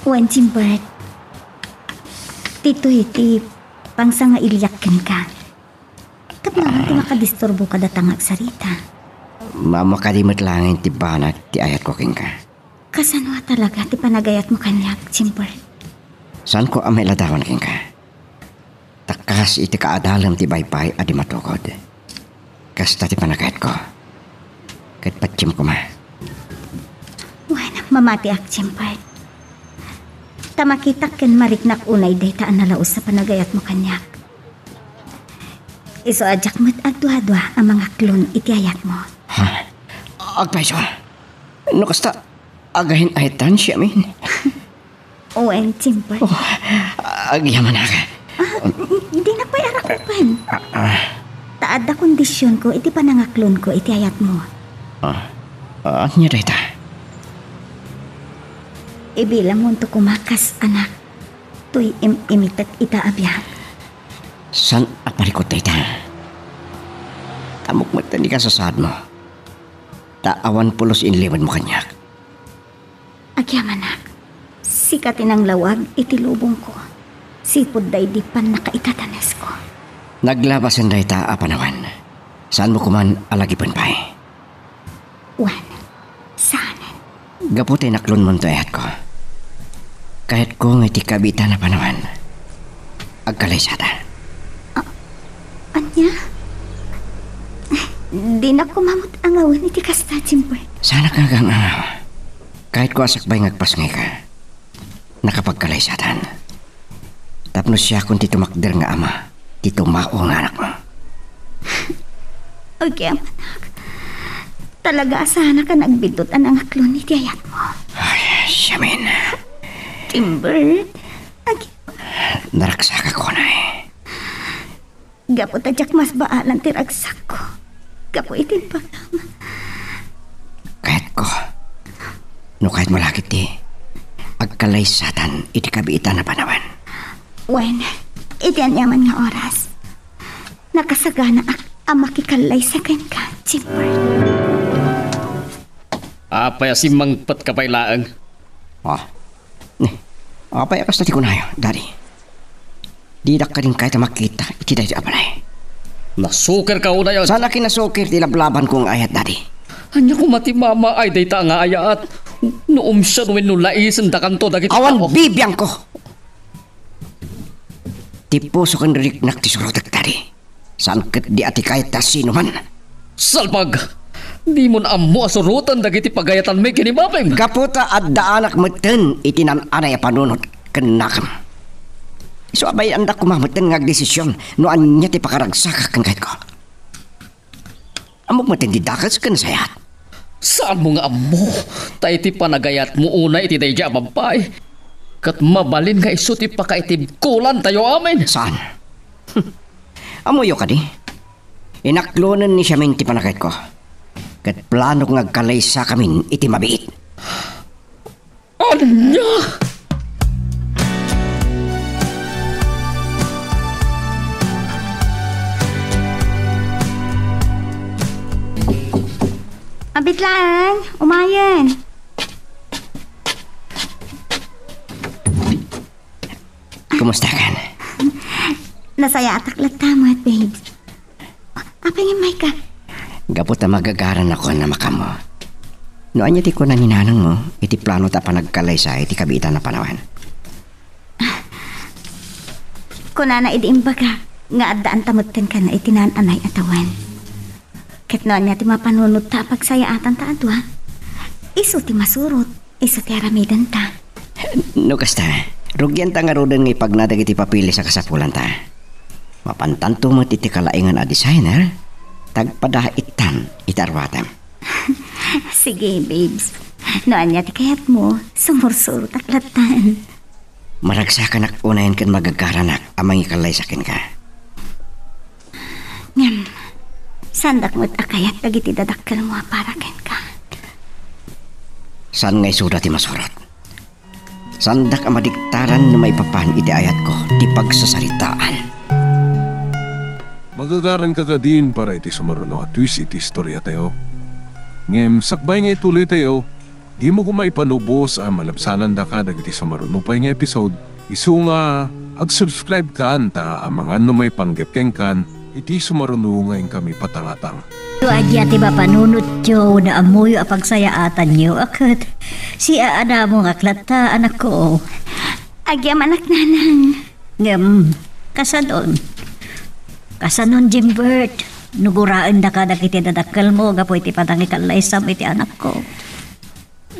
Wen, Jimbert, ditoy ti pangsangailiak kenka. Tapno awan ti makadisturbo kadata nga agsarita. Mammakadi met laeng ti banag ti ayatko kenka. Kasano a talaga ti panagayatmo kaniak, Jimbert? Saanko a mailadawan kenka. Ta kas iti kaadalem ti baybay a di matugod. Kasta ti panagayatko. Ket patiem koma. Wen, mamatiak, Jimbert. Ta makitak ken mariknak unay dayta a nalaus a panagayatmo kaniak. Isu a diak met agduadua a mangaklon iti ayatmo. Ha? Agpayso? No kasta, again-etan siamin. Wen, Jimbert. Oh, agyamanak. Ah, dinak pay arakupen. Ah, ah. Ta adda kondisionko iti panangaklonko iti ayatmo. Ah, ania dayta? Ibilangmonto koma kas anak. Toy im-imitek ita a biag. Saan a parikut dayta? Ammok met ti kasasaadmo. Ta awan pulos inlimedmo kaniak. Agyamanak, sika ti nanglawag iti lubongko, sipud daydi pannakaitatanesko. Naglabasen dayta a panawen. Saanmo koman a lagipen pay. Wen, saanen. Gapu ta inaklonmon ti ayatko. Kayatko nga iti kabiitan a panawen, agkalaysata. A-, ania? Dinak koma met angawen iti kasta, Jimbert. Saanak nga agang-angaw. Kayatko a sakbay nga agpasngayka. Nakapagkalaysatan. Tapno siakon ti tumakder nga ama, ti tumao nga anakmo. Agyamanak. Talaga a saanak a nagbiddut a nangaklon iti ayatmo. Ay, siamin. Jimbert, agi- Naraksakak unay. gapu ta diak masbaalan ti ragsakko gapu iti imbagam. Kayatko. No kayatmo la ketdi, agkallaysatan iti kabiitan a panawen. Wen, iti aniaman nga oras, nakasaganaak a makikallaysa kenka, Jimper. Apay a simmangpetka pay laeng? Ah, ni, apay a kasta ti kunayo, Daddy? Didak kadi kayat a makita iti daytoy a balay. Nasukerka unay a... Saan a kinasukir ti lablabanko nga ayat, Daddy. Ania koma ti mamaay dayta nga ayat? No umsir wenno laisendakanto dagiti tao. Awan bibiangko. Ti puso ken riknak ti surotek, Daddy. Saan ketdi a ti kayat ta sinoman. Salbag! Dimon ammo a suroten dagiti pagayatanmi ken ni Mapim. Gapu ta addaanak metten iti naan-anay a panunot ken nakam. Isu a bay-andak koma metten nga agdesision no ania ti pakaragsakak ken kayatko. Ammok metten ti dakes ken sayaat. Saanmo nga ammo, ta iti panagayatmo unay iti daydiay a babbai, ket mabalin nga isu ti pakaitibkolantayo amin. Saan? Ammoyo kadi? Inaklonen ni Siamin ti panagayatko, ket planok nga agkalaysakamin iti mabiit. Ania? Abitlaan, umayen. Kumusta kan? Nasayaatak latta met, babes. Apay nga immayka? Gapu ta magagaranakon a makaammo. No ania ti kuna ni nanangmo iti plano ta panagkalaysa iti kabiitan a panawen? Kunana idi imbagak nga addaanta metten kenna iti naan-anay a tawen. Ket no ania ti mapanunot ta a pagsayaatan ta a dua, isu ti masurot. Isu ti aramidenta. No kasta, rugianta ngaruden nga ipagna dagiti papeles a kasapulanta. Mapantanto met iti kalaingan a designer, ta agpadaittan iti arwatem. Sige, babes. No ania ti kayatmo, sumursurotak lattan. Maragsakanak unayen ken magagaranak a mangikallaysa kenka. Ngem, saandak met a kayat dagiti dadakkelmo a para kenka. Saan nga isuda ti masurot. Saandak a madiktaran no maipapan iti ayatko ti pagsasaritaan. Magagaranka kadin para iti sumaruno a twist iti istoriatayo. Ngem sakbay nga ituloytayo, dimo koma ipanubos a malabsanandaka dagiti sumaruno pay nga episode, isu nga ag-subscribe kan ta amangan no maipanggep kenkan iti sumaruno nga inkami patangatang. No ania ti mapanunotyo wenno ammoyo a pagsayaatanyo, a ket siaanamongak latta, anakko. Agyamanak, nanang. Ngem, kasanon? Kasanon, Jimbert? No guraendaka dagiti dadakkelmo gapu iti panangikallaysam iti anakko.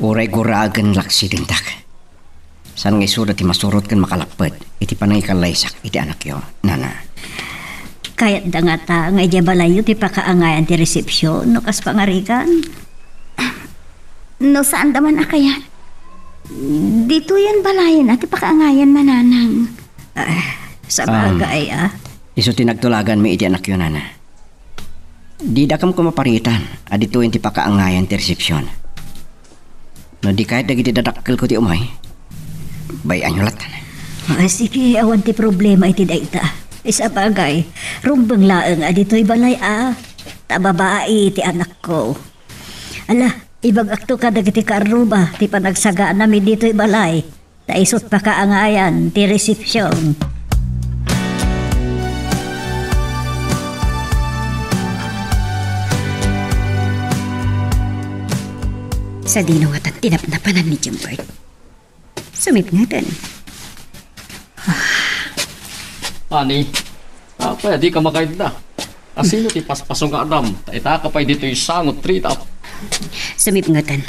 Uray guragen la aksidentak. Saan nga isuda ti masurot ken makalappet iti panangikallaysam iti anakyo, nana. Kayatda ngata nga idiay balayyo ti pakaangayan ti resepsion no kas pangarigan? No saanda man a kayat, ditoyen balayen a ti pakaangayan, nanang. Ah, sabagay, Um, ah. Isu ti nagtulaganmi iti anakyo, nana. Didakam koma paritan a ditoyen ti pakaangayan ti resepsion. No di kayat dagiti dadakkelko ti umay, bay-anyo lattan. Ah, sige, awan ti problema iti dayta. Isabagay, rumbeng laeng a ditoy balay a, ta babai ti anakko. Ala, ibagakto kadagiti kaarruba ti panagsaganami ditoy balay. Ta isut pakaangayan ti resepsion. Sadino ngatan ti napnapanan ni Jimbert? Sumipngeten. Ani, apay a dika makaidda? Asino ti paspasungadam? Ta itaka pay ditoy sangot, Rita. Sumipngeten.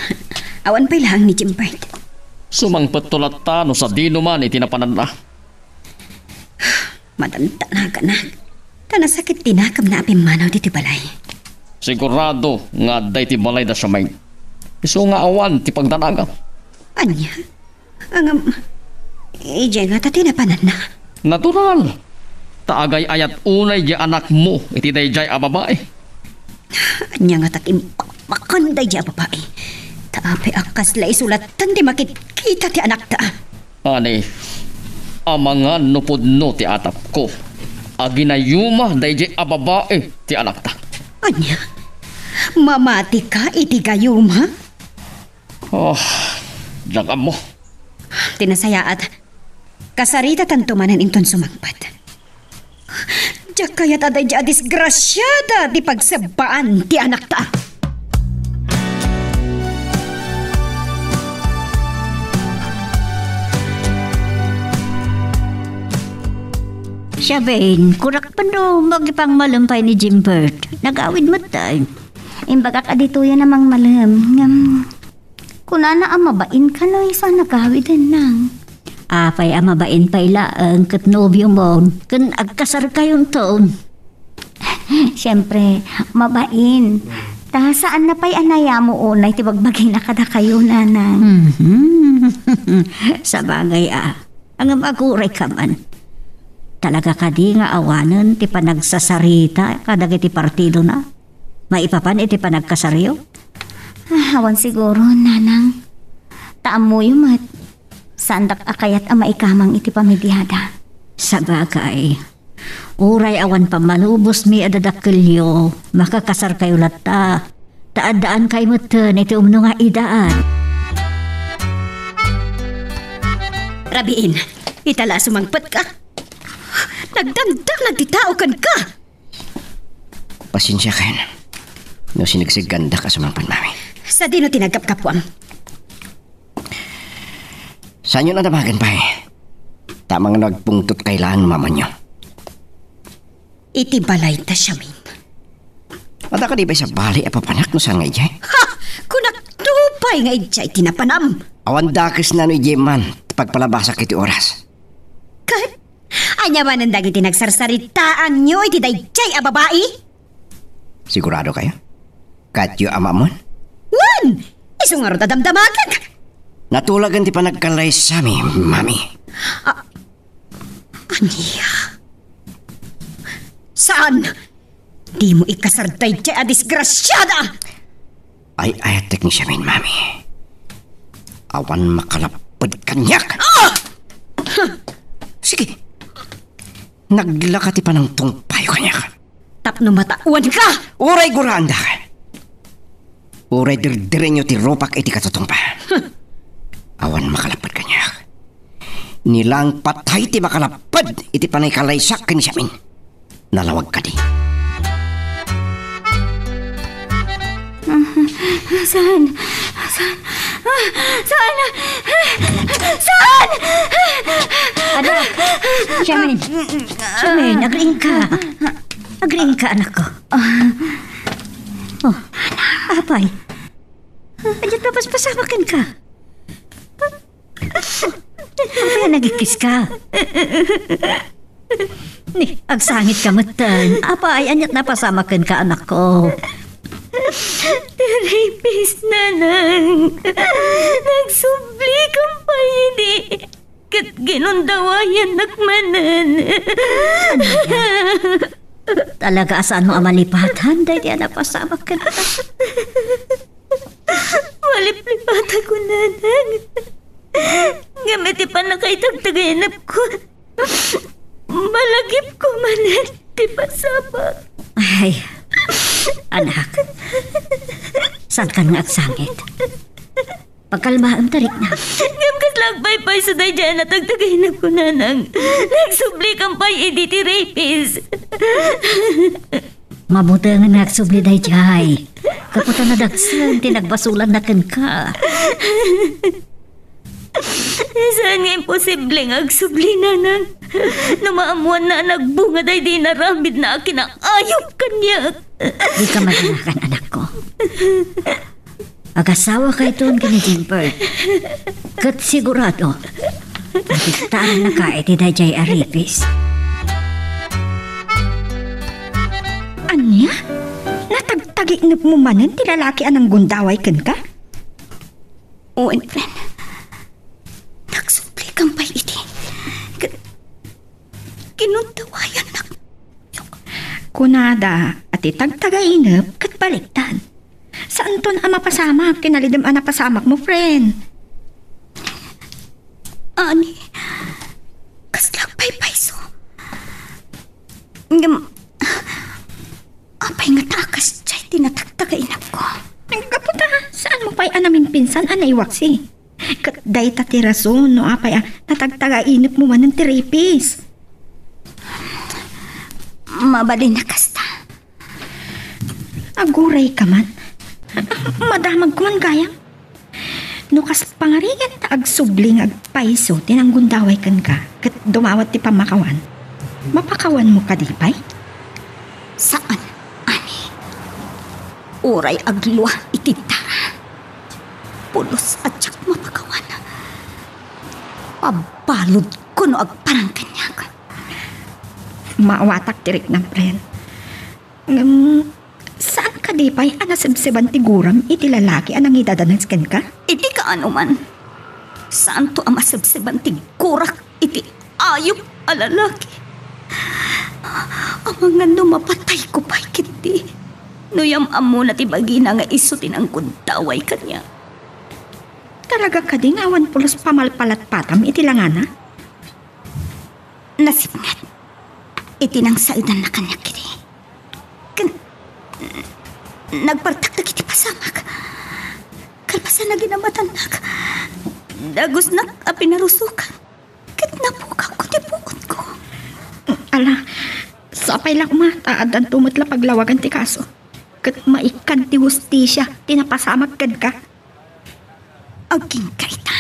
Awan pay laeng ni Jimbert. Sumangpetto latta no sadino man iti napananna. Madantanaganak. Ta nasakit ti nakamna a pimmanaw ditoy balay. Sigurado nga adda iti balay da Charmaine. Isu nga awan ti pagdanagam. Ania? Ngem, idiay ngata ti napananna? Natural. Ta agay-ayat unay diay anakmo iti daydiay a babai. Ania ngata ti imbakbakan daydiay a babai? Ta apay a kasla isu latta ti makitkita ti anakta? Ani, amangan no pudno ti atapko a ginayuma daydiay a babai ti anakta. Ania? Mamatika iti gayuma? Oh, diak ammo. Ti nasayaat, kasaritatanto manen inton sumangpet. Diak kayat a daydiay a disgrasiada ti pagsebbaan ti anakta. Siya, Ben, kunak pano makipangmalem pay ni Jimbert. Nagawid met tay. Imbagak a ditoyen a mangmalem. Ngem, kunana a mabain kano isu a nagawiden, nang. Apay a mabain pay laeng ket nobio mo, ken agkasarkayonto. Siempre, mabain. Ta saanna pay a nayamo unay ti bagbagina kadakayo, nanang. Mhm. Sabagay a, ngem aguray ka man. Talaga kadi nga awanen ti panagsasarita kadagiti partidona maipapan iti panagkasaryo? Ah, awan siguro, nanang. Ta ammoyo met, saandak a kayat a maikamang iti pamidiada. Sabagay, uray awan pammalubosmi a dadakkelyo, makakasarkayo latta. Ta addaan kay metten iti umno nga edad. Rabiin, ita la a sumangpet ka. Nagdamdamag ti tao kenka. Pasensiakan no sinegseggandak a sumangpet, Mami. Sadino ti nagkapkapuam? Saanyo a damagen pay. Ta amangan no agpungtot kay laeng no maamaenyo. Iti balayta siamin. Adda kadi pay sabali a papanak no saan nga idiay? Ha! Kunak pay nga idiay ti napanam. Awan dakesna no idiay man ti pagpalabasak iti oras. Ket ania manen dagiti nagsarsaritaanyo iti daydiay a babai? Sigurado kayo? Kayatyo a maammoan? Wen! Isu ngarud a damdamagek! Natulagen ti panagkalaysami, Mami. Ah, ania? Saan? Dimo ikasar daydiay a disgrasiada! Ay-ayatek ni siamin, Mami. Awan makalapped kaniak. Ah! Sige. Naglaka ti panangtungpayo kaniak. Tapno mataoanka! Uray guraandak. Uray dirdirenyo ti rupak iti katutungpa. Awan makalapped kaniak. Ni laeng patay ti makalapped iti panangikalaysak ken ni siamin. Nalawag kadi. Saan? Saan? Ah, saan? Saan? Anak, Charmaine. Charmaine, agriingka. Agriingka, anakko. Oh, apay. Ania ti napaspasamak kenka? Apay a nagikkiska? Ni, agsangitka metten. Apay, ania ti napasamak kenka, anakko? Ti rapist, nanang. Nagsublikam pay idi. Ket ginundawayannak manen. Ania? Talaga a saanmo a malipatan daydi a napasamak kenka. Maliplipatako, nanang. Ngem iti pannakaitagtagainepko, malagipko manen ti pasamak. Ay, anak. Saankan nga agsangit. Pagkalmaem, tarikna. Ngem kasla agpaypayso daydiay a natagtagainepko, nanang. Nagsublikam pay idi ti rapist. Mabutengen nga agsubli daydiay. Gapu ta nadagsen ti nagbasolanna kenka. Saan nga imposible nga agsubli, nanang? No maammoanna a nagbunga daydi inaramidna a kinaayup kaniak. Dika madanagan, anakko. Agasawakayton ken ni Jimper. Ket sigurado, makitarannaka iti daydiay a rapist. Ania? Natagtagiknepmo manen ti lalaki a nanggundaway kenka? Wen, friend. Nagsublikam pay idi. K-, Kinundawayanna Kunada a ti tagtagainep ket baliktad. Saanton a mapasamak ti nalidem a napasamakmo, friend. Ani, kasla agpaypayso. Ngem, apay ngata a kasdiay ti natagtagainepko? Gapu ta, saanmo pay a namimpinsan a naiwaksi? Ket dayta ti rason no apay a natagtagainepmo manen ti ripis. Mabalin a kasta. Aguray ka man. Madamag ko man gayam. No kas pangarigan ta agsubli nga agpayso ti nanggundaway kenka ket dumawat ti pammakawan, mapakawanmo kadi pay? Saan, ani. Uray agluam iti dara. Pulos a diak mapakawan. Abaludko no agparang kaniak. Maawatak ti riknam, friend. Ngem, saan kadi pay a nasebseban ti guram iti lalaki a nangidadanas kenka? Iti kaano man, saanto a masebseban ti gurak iti ayup a lalaki. Amangan no mapatayko pay ketdi, no yam-ammona ti bagina nga isu ti nanggundaway kaniak. Talaga kadi nga awan pulos pamalpalatpatam iti langana? Nasipnget iti nangsaedanna kaniak idi. Ken nagpartak dagiti pasamak. Kalpasan a ginamatannak, dagusnak a pinarusokan, ket napukawko ti puotko. Ala, sapay la koma ta addanto met la paglawagan ti kaso. Ket maikkan ti hustisia ti napasamak kenka. Agingga ita,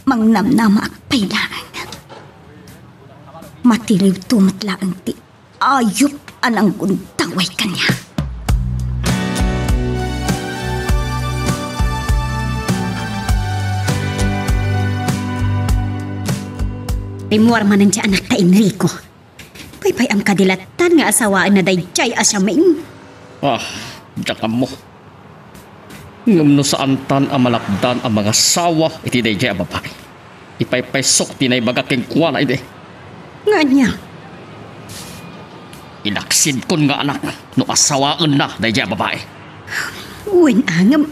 mangnamnamaak pay laeng. Matiliwto met laeng ti ayup a nanggundaway kaniak. Rimmuar manen ti anakta, Enrico. Paypay-am kadi lattan nga asawaenna daydiay a siamin? Ah, diak ammo. Ngem no saantan a malapdan a mangasawa iti daydiay a babai, ipaypaysok ti naibaga kenkuana idi. Nga ania? Ilaksidkon nga anak no asawaenna daydiay a babai. Wen a, ngem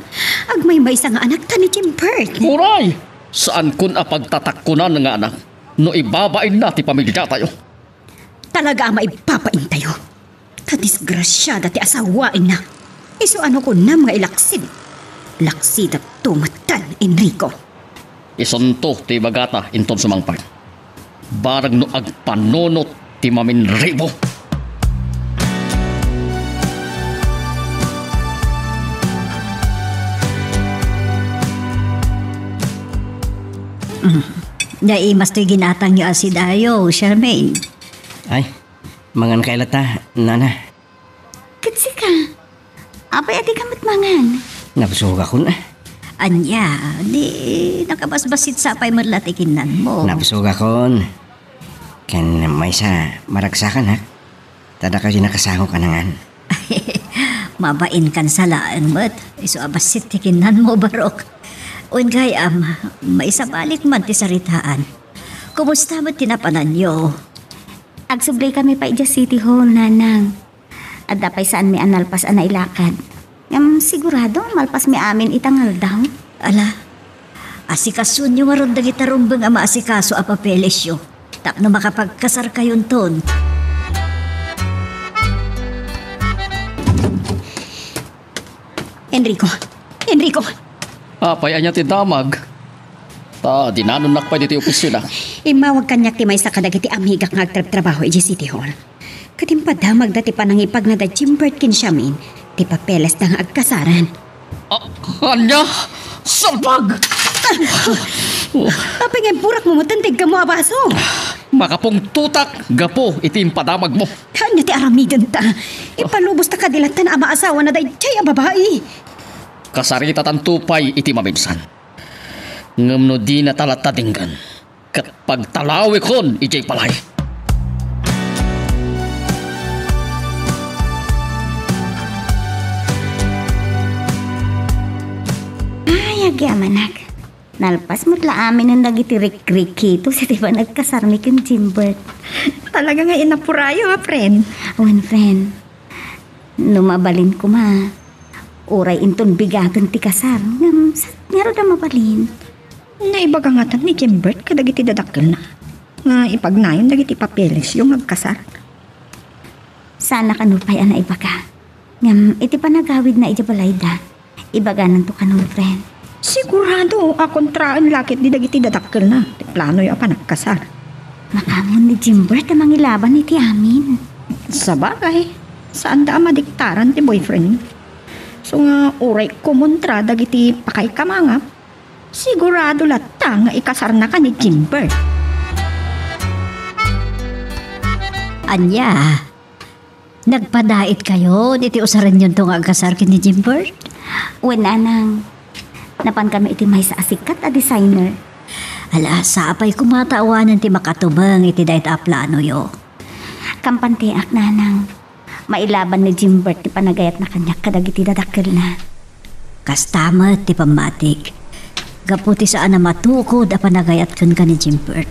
agmaymaysa nga anakta ni Jimbert. Uray! Saankon a pagtatakkunan nga anak no ibabainna ti pamiliatayo. Talaga a maibabaintayo. Ta disgrasiada ti asawaenna. Isu a no kunam nga ilaksid, laksidatto metten, Enrico. Isunto ti ibagata inton sumangpet. Bareng no agpanunot ti maminribo. Mm. Naimas toy ginatangyo a sidayo, Charmaine. Ay, mangan kay latta, nana. Ket sika, apay a dika met mangan? Nabsogakon, a. Ania, di nakabasbasit sapay met la ti kinnanmo. Nabsogakon. Ken maysa, maragsakan, ha? Ta dakayo ti nakasangok a nangan. Mabainkan sa laeng met. Isu a bassit ti kinnanmo, Barok. Wen gayam, maisabalik man ti saritaan. Kumusta met ti napananyo? Agsublikamin pay idiay City Hall, Nanang. Adda pay saanmi a nalpas a nailakad. Ngem sigurado, malpasmi amin ita nga aldaw. Ala, asikasonyo ngarud dagita rumbeng a maasikaso a papelesyo tapno makapagkasarkayonton. Enrico! Enrico! Apay, ania ti damag? Ta dinanonnak pay ditoy opisina. Immawag kaniak ti maysa kadagiti amigak nga agtrabtrabaho idiay City Hall. Ket impadamagda ti panangipagna da Jimbert ken Charmaine ti papelesda nga agkasaran. Ah, ania? Salpag! Apay nga impurakmo metten ti iggammo a baso? Makapungtotak gapu iti impadamagmo. Ania ti aramidenta? Ipalubosta kadi lattan a maasawana daydiay a babai. Kasaritatanto pay iti maminsan. Ngem no dinata latta denggen, ket pagtalawikon idiay balay. Ay, agyamanak. Nalpas met la aminen dagiti rikrikito sa ti panagkasarmi ken Jimbert. Talaga nga inapurayo, a, friend. Wen, friend, no mabalin koma, uray inton bigaten ti kasar, ngem sa-, ngarud a mabalin. Naibaga ngatan ni Jimbert kadagiti dadakkelna nga ipagnayon dagiti papelesyo nga agkasar. Saan a kano pay a naibaga. Ngem iti panagawidna idiay balayda, ibagananto kano, friend. Sigurado a kontraen la ketdi dagiti dadakkelna ti planoyo a panagkasar. Makaammo ni Jimbert a mangilaban iti amin. Sabagay, saanda a madiktaran ti boyfriend. So nga, uray kumontra dagiti pakaikamangam, sigurado latta nga ikasarnaka ni Jimbert. Ania? Nagpadaitkayon iti usarenyonto nga agkasar ken ni Jimbert? Wen, nanang. Napankami iti maysa a sikat a designer. Ala, sapay koma ta awanen ti makatumeng iti dayta a planoyo. Kampantiak, nanang. Mailaban ni Jimbert ti panagayatna kaniak kadagiti dadakkelna. Kasta met ti pammatik. Gapu ti saan a matukod a panagayat kenka ni Jimbert.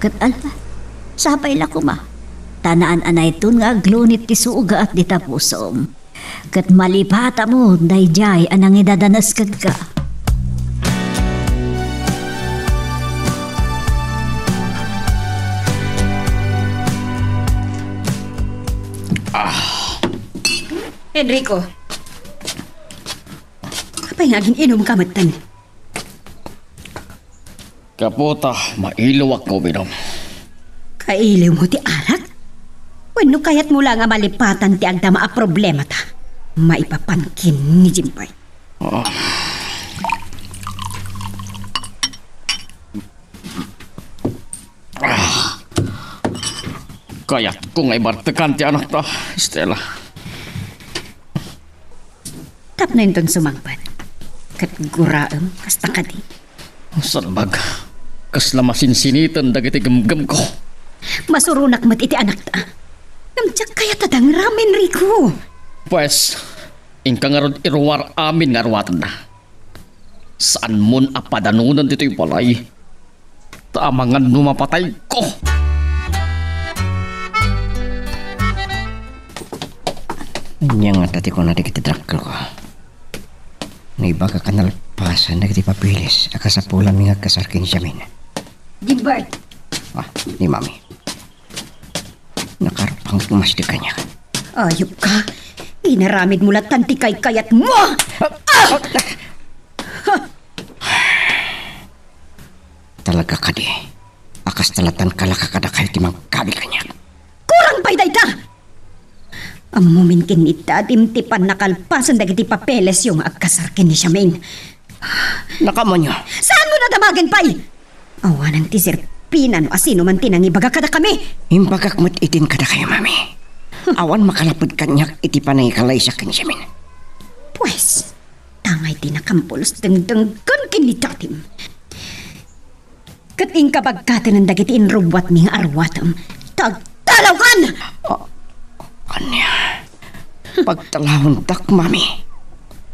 Ket ala, sapay la koma. Ta naan-anayton nga aglunit ti sugat dita pusom. Ket malipatam daydiay a nangidadanas kenka. Enrico, apay nga agin-inumka metten? Gapu ta mailiwak nga uminom. Kailiwmo ti arak? Wenno kayatmo la nga malipatan ti agdama a problemata? Maipapan ken ni Jimbert. Ah. Ah. Kayatko nga ibartekan ti anakta, Stella. Tapno inton sumangpet, ket guraem kasta kadi. Salbag, kasla masinsiniten dagiti gemgemko. Masuronak met iti anakta. Ngem diak kayat a dangram, Enrico. Pues, inka ngarud iruar amin nga aruatenna. Saanmon a padanonen ditoy balay. Ta amangan no mapatayko. Ania ngata ti kuna dagiti dakkelko? Naibagak a nalpasan dagiti papeles a kasapulanmi nga agkasar ken ni Jamin. Gilbert! Ah, ni Mami. Nakarpang ti masdi kaniak. Ayupka! Inaramidmo lattan ti kaykayatmo! Ah! Talaga kadi a kasta lattan kalaka kadakayo ti manggabil kaniak? Kurang pay dayta! Ammomin ken ni Dadim ti pannakalpasen dagiti papelesyo nga agkasar ken ni Jamin. Nakaammoyo. Saanmo a damagen pay? Awanen ti serpina no asino man ti nangibaga kadakami. Imbagak met itin kadakayo, Mami. Awan makalapud kaniak iti panangikalaysa ken ni Jamin. Pues, tangay ti nakampulos dengdenggen ken ni Dadim. Ket inka baggatenen dagiti inrubbuatmi nga aruatem, ta agtalawkan! A-, ania? Pagtalawendak, Mami.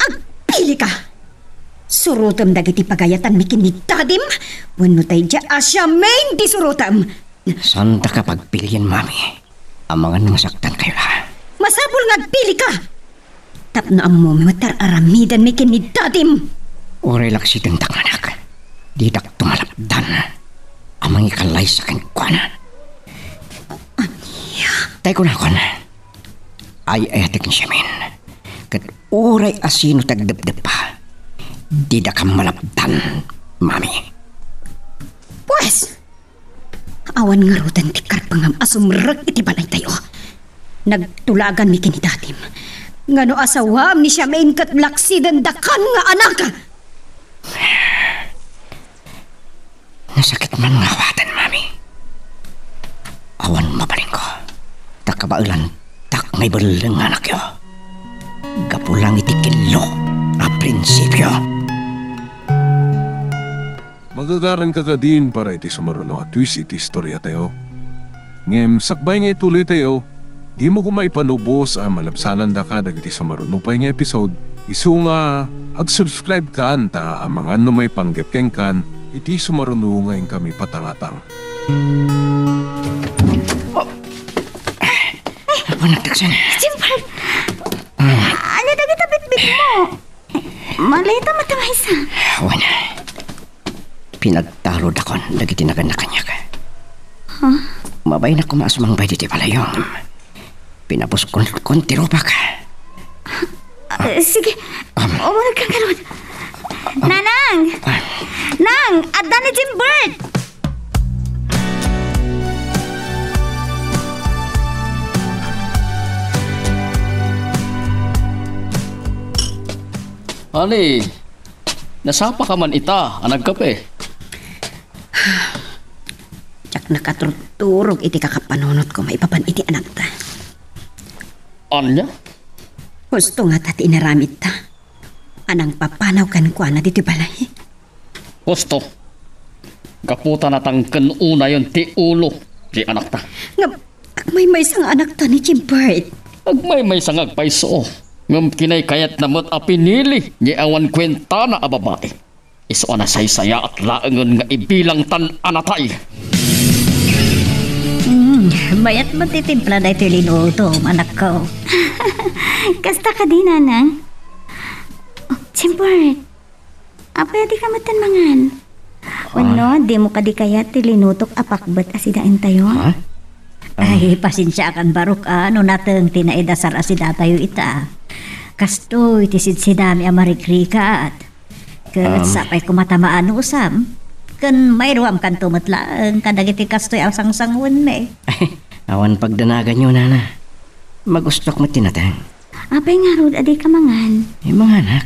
Agpilika! Surotem dagiti pagayatanmi ken ni Dadim, wenno daydiay a siamin ti surotem? Saandaka pagpilien, Mami. Amangan masaktankayo la. Masapul nga agpilika! Tapno ammomi met ti ar-aramidenmi ken ni Dadim. Uray laksidendak, anak. Didak tumalapdan a mangikalaysa kenkuana. Ania? Tay kunakon, ay-ayatek ni Jamin. Ket uray asino ti agdepdeppa, didaka malapdan, Mami. Pues, awan ngaruden ti karpengam a sumrek iti balaytayo. Nagtulaganmi ken ni Dadim. Ngano asawaem ni Siamin ket laksidendakan nga anak? Nasakit man nga awaten, Mami. Awan mabalinko. Ta kabaelantak nga ibelleng nga anakyo. Gapu lang iti kello a prinsipio. Magagaranka kadin para iti sumaruno a twist iti istoriatayo. Ngem sakbay nga ituloytayo, dimo koma ipanubos a malabsanandaka dagiti sumaruno pay nga episode Isu nga, ag-subscribe kan ta amangan no maipanggep kenkan iti sumaruno nga inkami patangatang. Apo, nagtaksan. Jimper! Ania dagita bitbitmo? Maleta met ti maysa. Wen, pinagtaludakon dagiti nagannak kaniak. Huh? Mabaynak koma a sumangbay ditoy balay. Pinabuskon ti rupak. Ah, sige. Um. Umunegkan ngarud. Nanang! Ah. Nang! Adda ni Jimbert! Honey, nasapaka man ita a nagkape? Diak nakaturturog iti kakapanunotko maipapan iti anakta. Ania? Husto ngata ti inaramidta a nangpapanaw kenkuana ditoy balay. Husto. Gapu ta natangken unayen ti ulo ti anakta. Ngem agmaymaysa nga anakta ni Jimbert. Agmaymaysa nga agpayso. Ngem kinaykayatna met a pinili ni awan kuentana a babai. Isu a nasaysayaat laengen nga ibilangtan a natay. Hmm, mayat met ti timpla daytoy linutom, anakko. Kasta kadi, Nanang? Oh, Jimbert, apay a dika metten mangan? Ah. Wenno, dimo kadi kayat ti linutok a pakbet a sidaentayo? Ha? Ah. Ay, pasensiakan, Barok, a, no nateng ti naidasar a sidatayo ita. Kastoy ti sidsidami a marikrikat. Ket, um, sapay koma ta maanusam, ken mairuamkanto met laeng kadagiti kastoy a sangsanguenmi. Awan pagdanaganyo, nana. Magustok met ti nateng. Apay ngarud a dika mangan? Eh, manganak.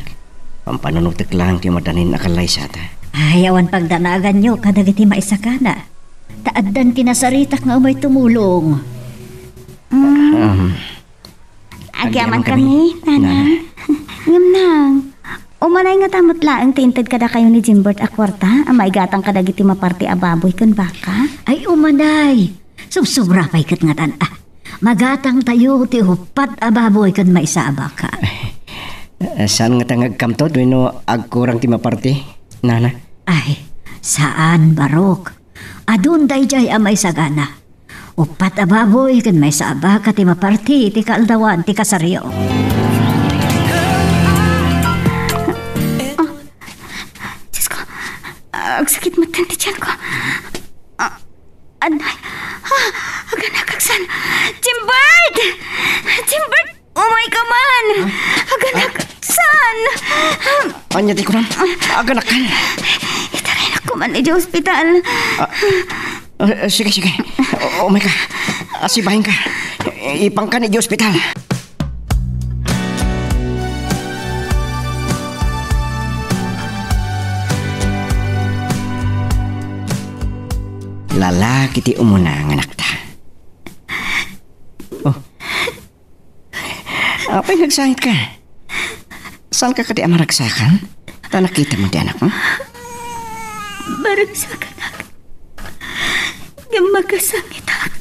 Pampanunotek laeng ti madanin a kallaysata. Ay, awan pagdanaganyo kadagiti maisagana. Ta addan ti nasaritak nga umay tumulong. Mm. Um, Agyaman kami, Nanang. Ngem, Nang, umanay ngata met laeng ti inted kadakayo ni Jimbert a kuarta a maigatang kadagiti maparti a baboy ken baka? Ay, umanay. Subsobra pay ket ngatan, ah. Magatangtayo ti uppat a baboy ken maysa a baka. Eh, saan ngata nga agkamtod wenno agkurang ti maparti, Nana? Ay, saan, Barok. Adun daydiay a maisagana. Uppat a baboy ken maysa a baka ti maparti iti kaaldawan ti kasaryo. Ah, Diosko, agsakit met ti tianko. Ah, anay, ah, aganakak san. Jimbert! Jimbert! Umayka man! Ah, aganak, ah, saan? Ania ti kunam? Aganakkan? Itaraynakko man idiay ospital. Ah, ah, sige, sige. U-, umayka. Asibahinka. Ipangkan idiay ospital. Lalaki ti umuna nga anakta. Oh. Apay nga agsangitka? Saanka kadi a maragsakan? Ta nakitam ti anakmo? Maragsakanak. Ngem makasangitak.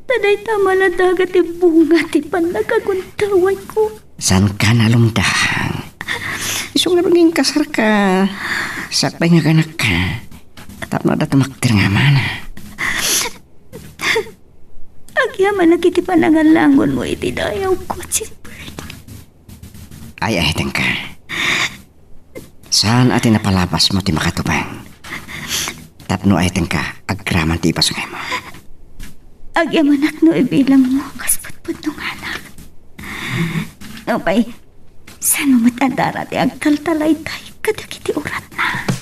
Ta dayta maladaga ti bunga ti pannakaguntawayko. Saanka nalumdang? Isu ngarud nga inkasarka, sakbay nga aganakka. Tapno adda tumakder nga amana. Agyamanak iti panangalangonmo iti dayawko, Gilbert. Ay-ayatenka. Saan a ti napalabasmo ti makatubang. Tapno ayatenka, agraman ti ipasngaymo. Agyamanak no ibilangmo kas pudpudno nga anak. Nupay, saan met a dara ti agtaltalaytay kadagiti uratna?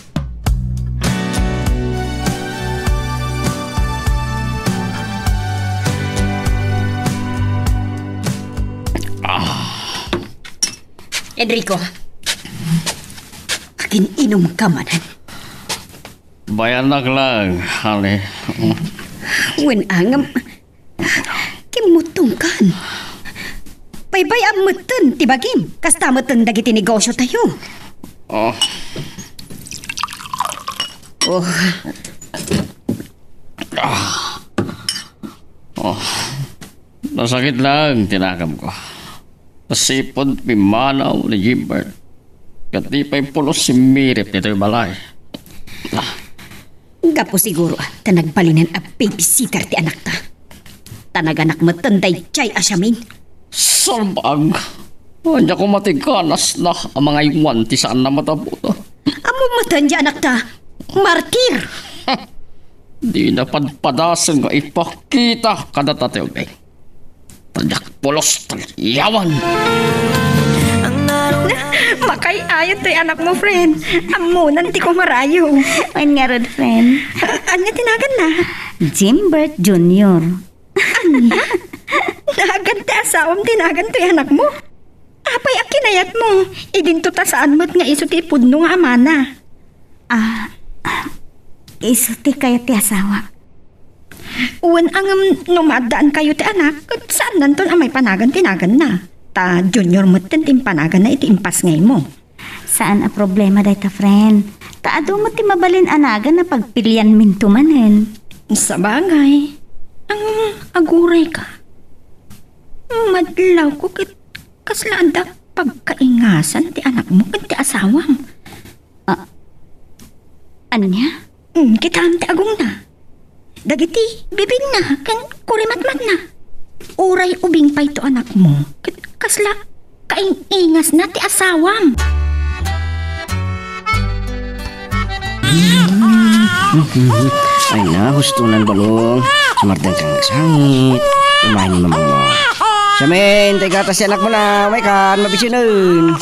Ah. Enrico, agin-inumka manen. Bayanak lang, honey. Wen, angem, kimmutongkan. Baybay-am metten ti bagim. Kasta metten dagiti negosiotayo. Oh. Oh. Ah. Oh. Nasakit lang ti nakamko. Sipud pimmanaw ni Jimbert, ket di pay pulos simmirip ditoy balay. Ah, Gapu siguro ta nagbalinen a babysitter ti anakta. Ta naganak metten daydiay a siamin. Salbag! Ania koma ti ganasna a mangaywan ti saanna met a putot? Ammom metten ti anakta. Martir! Dina padpadasen nga ipakita kadata ti ubing. Tadiak pulos ti yawan. Makaay-ayod toy anakmo, friend. Ammonan ti kumarayo. Wen ngarud, friend? Ania ti naganna? Jimbert Junior. Ania? Nagan ti asawam ti nagan toy anakmo? Apay a kinayatmo? Idinto ta saan met nga isu ti pudno nga amana. Ah, isu ti kayat ti asawa. Wen a ngem no maaddaankayo ti anak, ket saannanton a maipanagan ti naganna. Ta Junior metten ti impanaganna iti impasngaymo. Saan a problema dayta, friend. Ta adu met ti mabalin a nagan a pagpilianminto manen. Sabagay, ang agurayka. Madlawko ket kasla adda pagkaingasan ti anakmo ken ti asawam. Ah, ania? Mm, kitaem ti agongna. Dagiti bibingna ken kurimatmatna. Uray ubing pay to anakmo, ket kasla kaing-ingasna ti asawam. Ay na, hustonan balong. Sumardeng kang sangit. Umayen ni mamangmo. Siamin, tay gatas ti anakmo na. Umay kan, mabisinen.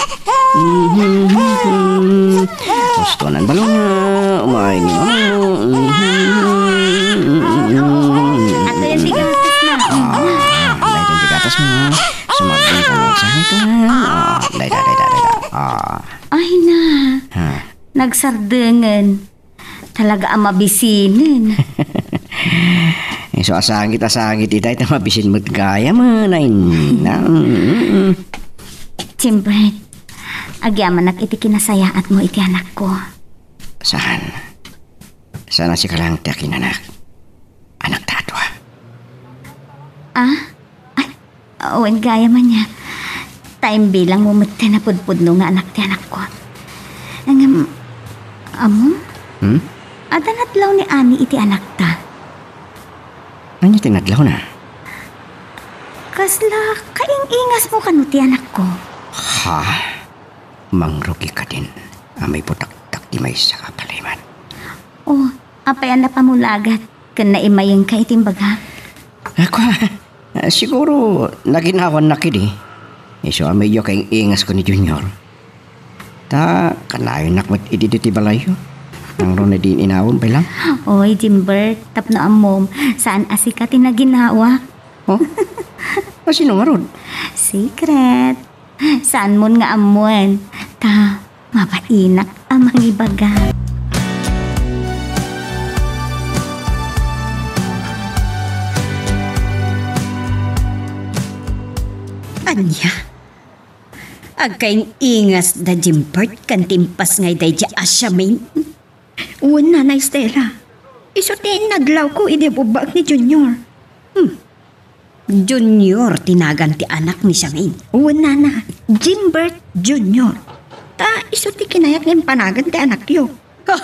Hustonan balong. Umayen ni mamangmo. Atoy ti gatas na. Ah, daytoy ti gatas mo. Sumardeng kang sangit. Ah, dayta, dayta, dayta. Ah. Ay na. Ha. Nagsardengen. Talaga a mabisinen. Isu a sangit a sangit itay ta mabisin met gayam, ay na. Mm. Jimbert, agyamanak iti kinasayaatmo iti anakko. Saan? Saan a sika lang ti akinanak? Anakta a dua. Ah? Ay, wen gayam ania. Ta imbilangmo metten a pudpudno nga anak ti anakko. Ngem, ammom? Hmm? Adda nadlaw ni Ani iti anakta. Ania ti nadlawna? Kasla kaing-ingasmo kano ti anakko. Ha? Mangrugika din a maibutaktak ti maysa a paliman. O, apay a napamulagat ken naimayengka iti imbagak? Ako, siguro naginawannak idi. Isu a medyo kaing-ingasko ni Junior. Ta, kanayonak met idi ti balayyo. Nangron idi inawon pay lang. Oy, Jimbert, tapno ammom, saan a sika ti naginawak. Oh? A sino ngarud? Secret. Saanmon nga ammoen, ta mabainak a mangibaga. Ania? Agkaing-ingas da Jimbert ken ti impasngay daydiay a siamin? Wen, Nana Estela. Isu ti nadlawko idi bubbaek ni Junior. Hmm. Junior ti nagan ti anak ni Siamin. Wen, Nana, Jimbert Junior. Ta isu ti kinayat nga impanagan ti anakyo. Ha?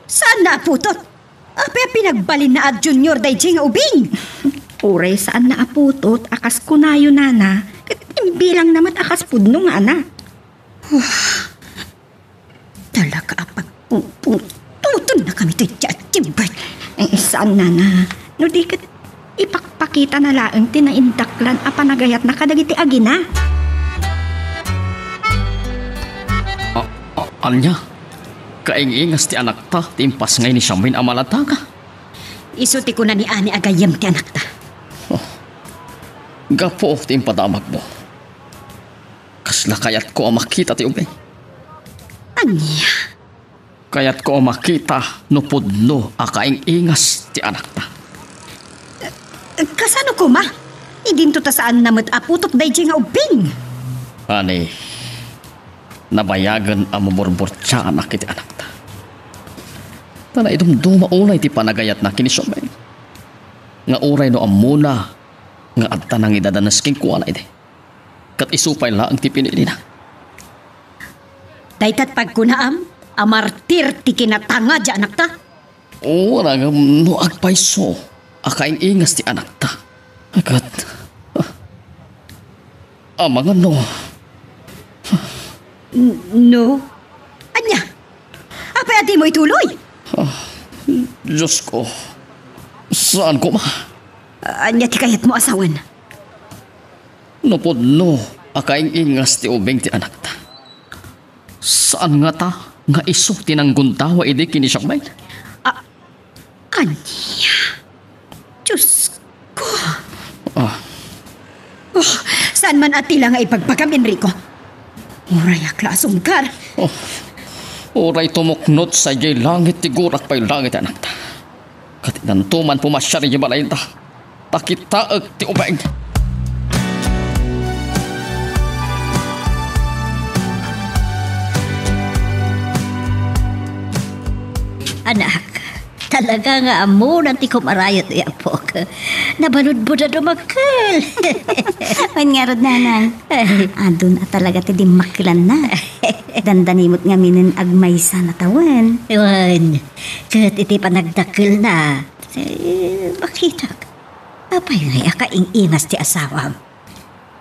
Saanna a putot? Apay a pinagbalinna a Junior daydiay nga ubing? Uray saanna a putot a kas kunayo, Nana, ket imbilangna met a kas pudno nga anak. Talaga a pagpungpungtotonnakami daydiay a Jimbert. Eh, saan, Nana? No di ket ipakpakitana laeng ti naindaklan a panagayatna kadagiti agina. A-, a-, ania? Kaing-ingas ti anakta ti impasngay ni Siamin a maladaga? Isu ti kuna ni Ani a gayyem ti anakta. Oh, gapu ti impadamagmo. Kasla kayatko a makita ti ubing. Ania? Kayatko a makita no pudno a kaing-ingas ti anakta. Kasano koma? Idinto ta saanna met a putot daydiay nga ubing. Ani, nabayagen a mumurmurtiaanak iti anakta. Ta naidumduma unay ti panagayatna ken ni Siamin. Nga uray no ammona nga adda nangidadanes kenkuana idi. ket isu pay laeng ti pinilina. Dayta ti pagkunaam a martir ti kinatanga ti anakta? Uray ngem no agpayso a kaing-ingas ti anakta. Ket, ah, amangan no. N-, no? Ania? Apay a dimo ituloy? Ah, Diyos ko. Saan koma? Ania ti kayatmo a sawen? No pudno a kaing-ingas ti ubing ti anakta. Saan ngata nga isu ti nanggundawa idi ken ni Charmaine? A-, ania? Diyos ko. Ah. Oh, saan man a tila nga ibagbagam, Enrico? Uray ak la a sungkar. Oh. Uray tumuknot sadiay langit ti gurak pay langit ti anakta. Ket inanto man pumasiar idiay balayda, ta kitaek ti ubing. Anak, talaga nga ammona ti kumarayot ti apok. Nabaludbod a dumakkel. Wen ngarud, nanay. Ay. Adun a talaga ti dimmakkelanna. Dandanimot ngaminen agmaysa a tawen. Wen, ket iti panagdakkelna, eh, makitak. Apay ngay a kaing-ingas ti asawam?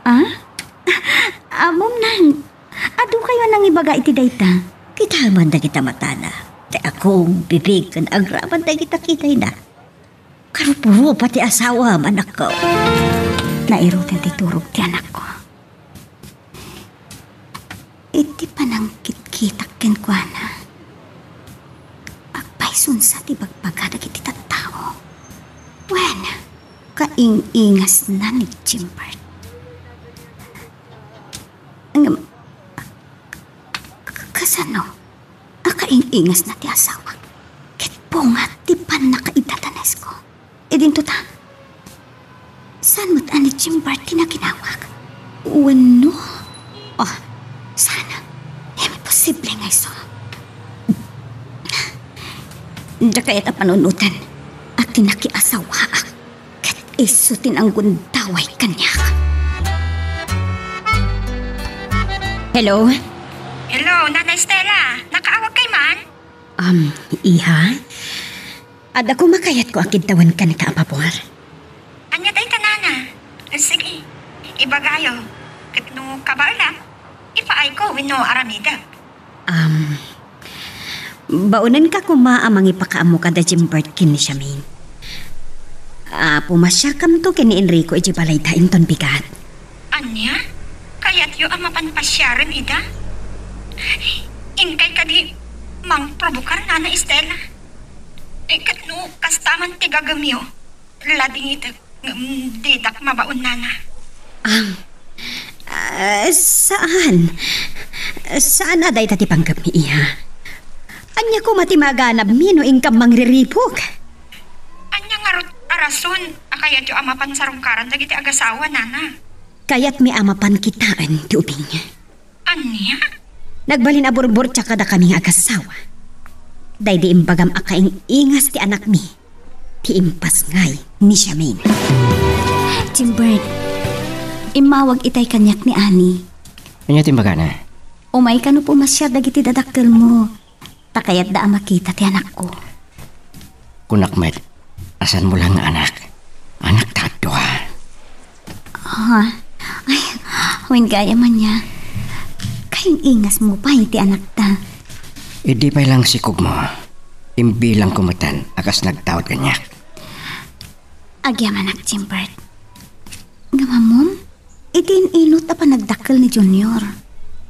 Ah? Ammom, nang, adu kayo a nangibaga iti dayta? Kitaem man dagita matana. Ti akong bibig ken agraman dagita kidayna. Karupurupa ti asawam, anakko. Nairutan ti turog ti anakko. Iti panangkitkitak kenkuana, agpaysonsa ti ibagbaga dagiti tattao. Wen, kaing-ingasna ni Jimbert. Ngem, k-, kasano a kaing-ingasna ti asawa ket bunga ti pannakaidadanesko? Idinto ta, saan met a ni Jimbert ti naginawak? Wenno? Oh, saan? Imposible nga isu. Diak kayat a panunoten a ti nakiasawaak ket isu ti nanggundaway kaniak. Hello? Hello, Nana Estela. Nakaawagkay man? Um, iha? Adda koma kayatko a kidtawan kenka a pabor. Ania dayta, nana? Sige, ibagayo. Ket no kabaelam, ipaayko wenno aramidek. Um, baonenka koma a mangipakaammo kada Jimbert ken ni Charmaine. A, pumasiarkamto ken ni Enrico idiay balayda inton bigat. Ania? Kayatyo a mapan pasiaren ida? Inkay kadi mangprobokar, Nana Estela? Eh, ket no kasta man ti gagemyo, ladingitek, ngem didak mabaon, Nana. Ang, ah, saan? Saan a dayta ti panggepmi, iha? Ania koma ti maganabmi no inkam mangriribuk? Ania ngarud a rason a kayatyo a mapan sarungkaran dagiti agasawa, Nana? Kayatmi a mapan kitaen ti ubing. Ania? Nagbalin a burburtiak kadakami nga agasawa. Daydi imbagam a kaing-ingas ti anakmi, ti impasngay ni Charmaine. Jimbert, immawag itay kaniak ni Ani. Ania ti imbagana? Umay kano pumasiar dagiti dadakkelmo. Ta kayatda a makita ti anakko. Kunak met, a saanmo laeng nga anak? Anakta a dua. Ah, ay, wen gayam ania. Kaing-ingasmo pay ti anakta. Idi pay laeng sikogmo, imbilangko metten a kas nagtaud kaniak. Agyamanak, Jimbert. Ngem ammom? Iti in-inut a panagdakkel ni Junior,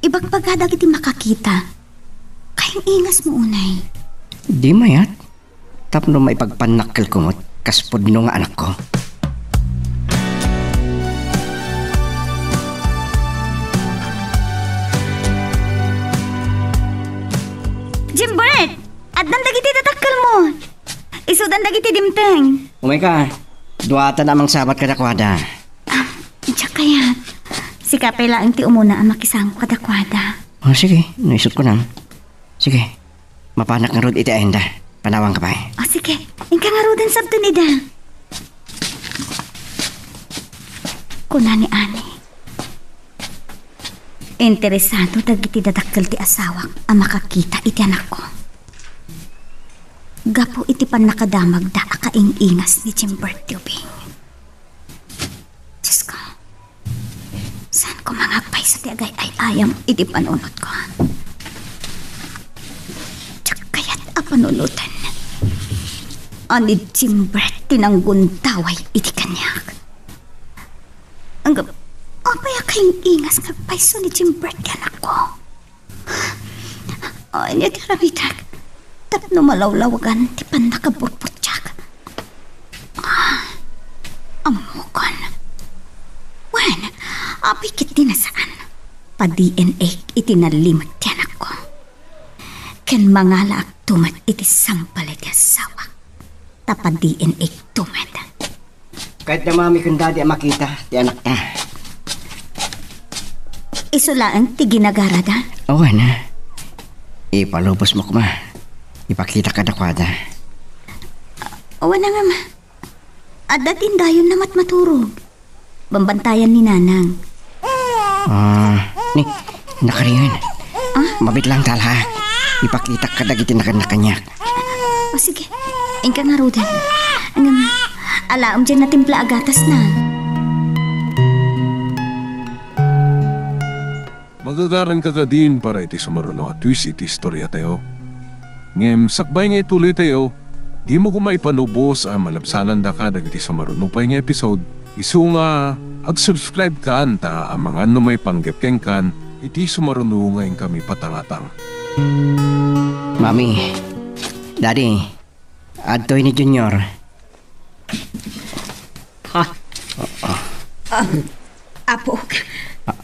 ibagbaga dagiti makakita. Kaing-ingasmo unay. Di mayat. Tapno maipagpannakkelko met kas pudno nga anakko. Jimbert! Addan dagiti dadakkelmo. Isudan dagiti dimteng. Umayka. Duatan a mangsabat kadakuada. Ah, diak kayat. Sika pay laeng ti umuna a makisango kadakuada. Oh, sige. No isutko na. Sige. Mapanak ngarud iti ayanda. Panawangka pay. Oh, sige. Inka ngaruden sadton ida. Kuna ni Ani. Interesado dagiti dadakkel ti asawak a makakita iti anakko. Gapu iti pannakadamagda a kaing-ingas ni Jimbert ti ubing. Diosko, saan ko mangagpayso ti agay-ay-ayam iti panunotko? Diak kayat a panunoten. Ani Jimbert ti nanggundaway iti kaniak. Ngem, apay a kaing-ingas nga agpayso ni Jimbert ti anakko? Ania ti aramidek tapno malawlawagan ti pannakaburburtiak? Ah, ammokon. Wen, apay ketdi a saan? Pa-D N A iti nalimed ti anakko. Ken mangalaakto met iti sambale ti asawak. Ta pa-D N A-to met. Kayatda, Mami, ken Daddy a makita ti anakta. Isu laeng ti ginagarada? Awan. Ipalubosmo koma. Ipakita kadakuada. Awan a ngem. Adda ti indayonna met maturog. Bambantayan ni Nanang. Ah, ni, nakaringan. Ah? Mabitlang tala. Ipakitak kadagiti nakanakaniak. O, sige. Inka ngaruden. Ngem, alaem diay natimpla a gatasna. Magagaranka kadin para iti sumaruno a twist iti istoriatayo. Ngem sakbay nga ituloytayo, dimo koma ipalubos a malabsananda kadagiti sumaruno pay nga episode, isu nga ag-subscribe kan ta amangan no maipanggep kenkan iti sumaruno nga inkami patangatang. Mami, Daddy, adtoy ni Junior. Ha? Ah, apok. Ah,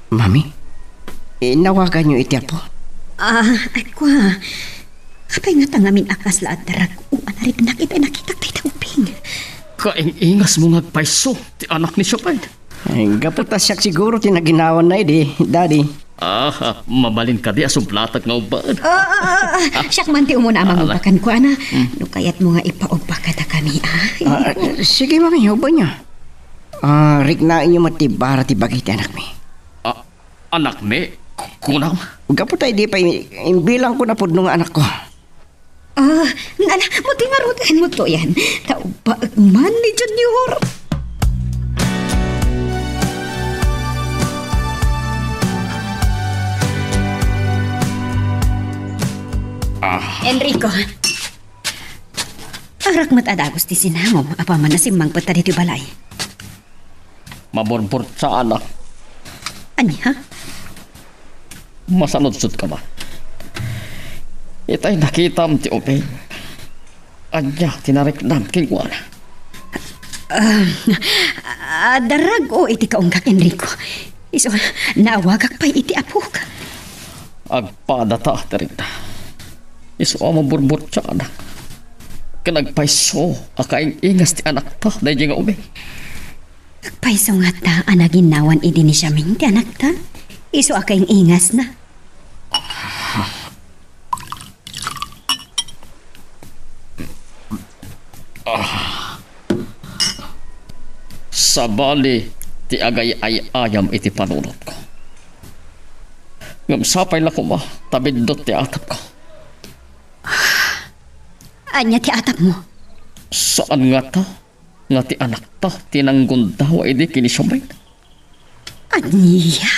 Mami, inawaganyo iti apo? Ah, ay, kua. Apay ngata ngamin a kasla a darag-o a nariknak iti nakitak dayta ubing? Kaing-ingasmo nga agpayso ti anak ni Chopin. Ay, gapu ta siak siguro ti naginawanna idi, Daddy. Ah, mabalin kadi a sublatak nga ubbaen? Ah, ah, ah, ah. Siak man ti umuna a mangubba kenkuana. Hmm. No kayatmo nga ipaubba kadakami, ah. Ah, sige, Mami, ubbaenyo. Ah, riknaenyo met ti bara ti bagi ti anakmi. Ah, anakmi? Kunam? Gapu ta idi pay imbilangko a pudno nga anakko. Ah, nala, mo ti ngaruden mo to yan. Ta ubbaek man ni Junior. Ah. Enrico, arak met a dagus ti sinangom, apaman a simmangpetka ditoy balay. Maburburtiaanak. Ania? Masaludsodka man. Itay nakitam ti ubing. Ania ti nariknam kenkuana? Ah, ah, darag-o iti kaunggak, Enrico. Isu, naawagak pay iti apok. Agpadata ti rikna. Isu a maburburtiaanak. Ken agpayso a kaing-ingas ti anakta daydi nga ubing. Agpayso ngata a naginnawan idi ni Siaming ti anakta? Isu a kaing-ingasna. Sabali ti agay-ay-ayam iti panunotko. Ngem sapay la koma ta biddut ti atapko. Ania ti atapmo? Saan ngata nga ti anakta ti nanggundawa idi ken ni Siaming? Ania?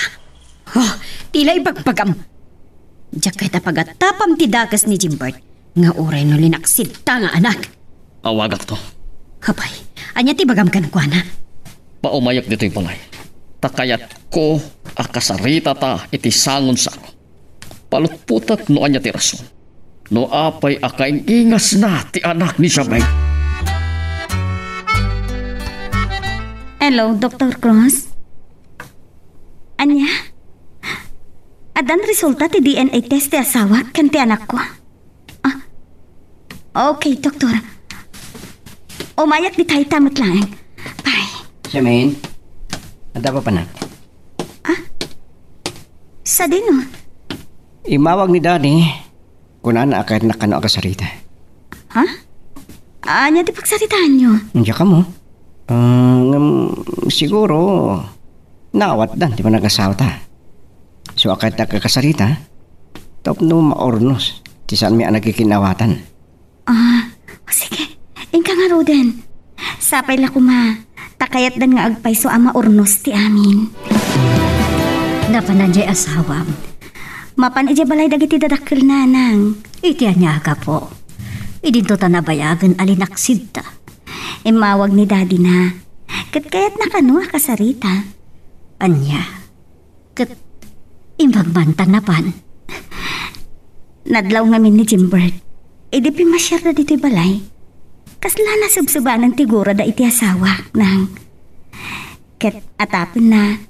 Oh, ti la ibagbagam. Diak kayat a pagatapam ti dakes ni Jimbert nga uray no linaksidta nga anak. Awagakto. Apay, ania ti ibagam kenkuana? Paumayek ditoy balay. Ta kayatko a kasaritata iti sangon-sango. Palutpotek no ania ti rason. No apay a kaing-ingasna ti anak ni Siaming. Hello, Doktor Cruz? Ania? Addan resulta ti D N A test ti asawak ken ti anakko? Ah, okay, Doktor. Umayak dita met laeng. Bye. Siaming, adda papanak? Ah? Sadino? Immawag ni Daddy. Kunana a kayatnak kano a kasarita. Ha? Ania ti pagsaritaanyo? Diak ammo. Ah, ngem, siguro, naawatdan ti panagasawata. Isu a kayatdak a kasarita, tapno maurnos ti saanmi a nagkikin-awatan. Ah, o sige. Inka ngaruden. Sapay la koma, ta kayatdan nga agpayso a maurnos ti amin. Napanan jay asawam? Mapan idiay balay dagiti dadakkel, nanang. Iti ania a gapu? Idinto ta nabayagen a linaksidta. Immawag ni daddy na. Ket kayatna kano a kasarita. Ania? Ket imbag man ta napan. Nadlaw ngamin ni Jimbert. Idi pimmasiarda ditoy balay, kasla nasebsebanen ti gurada iti asawak, nang. Ket atapenna,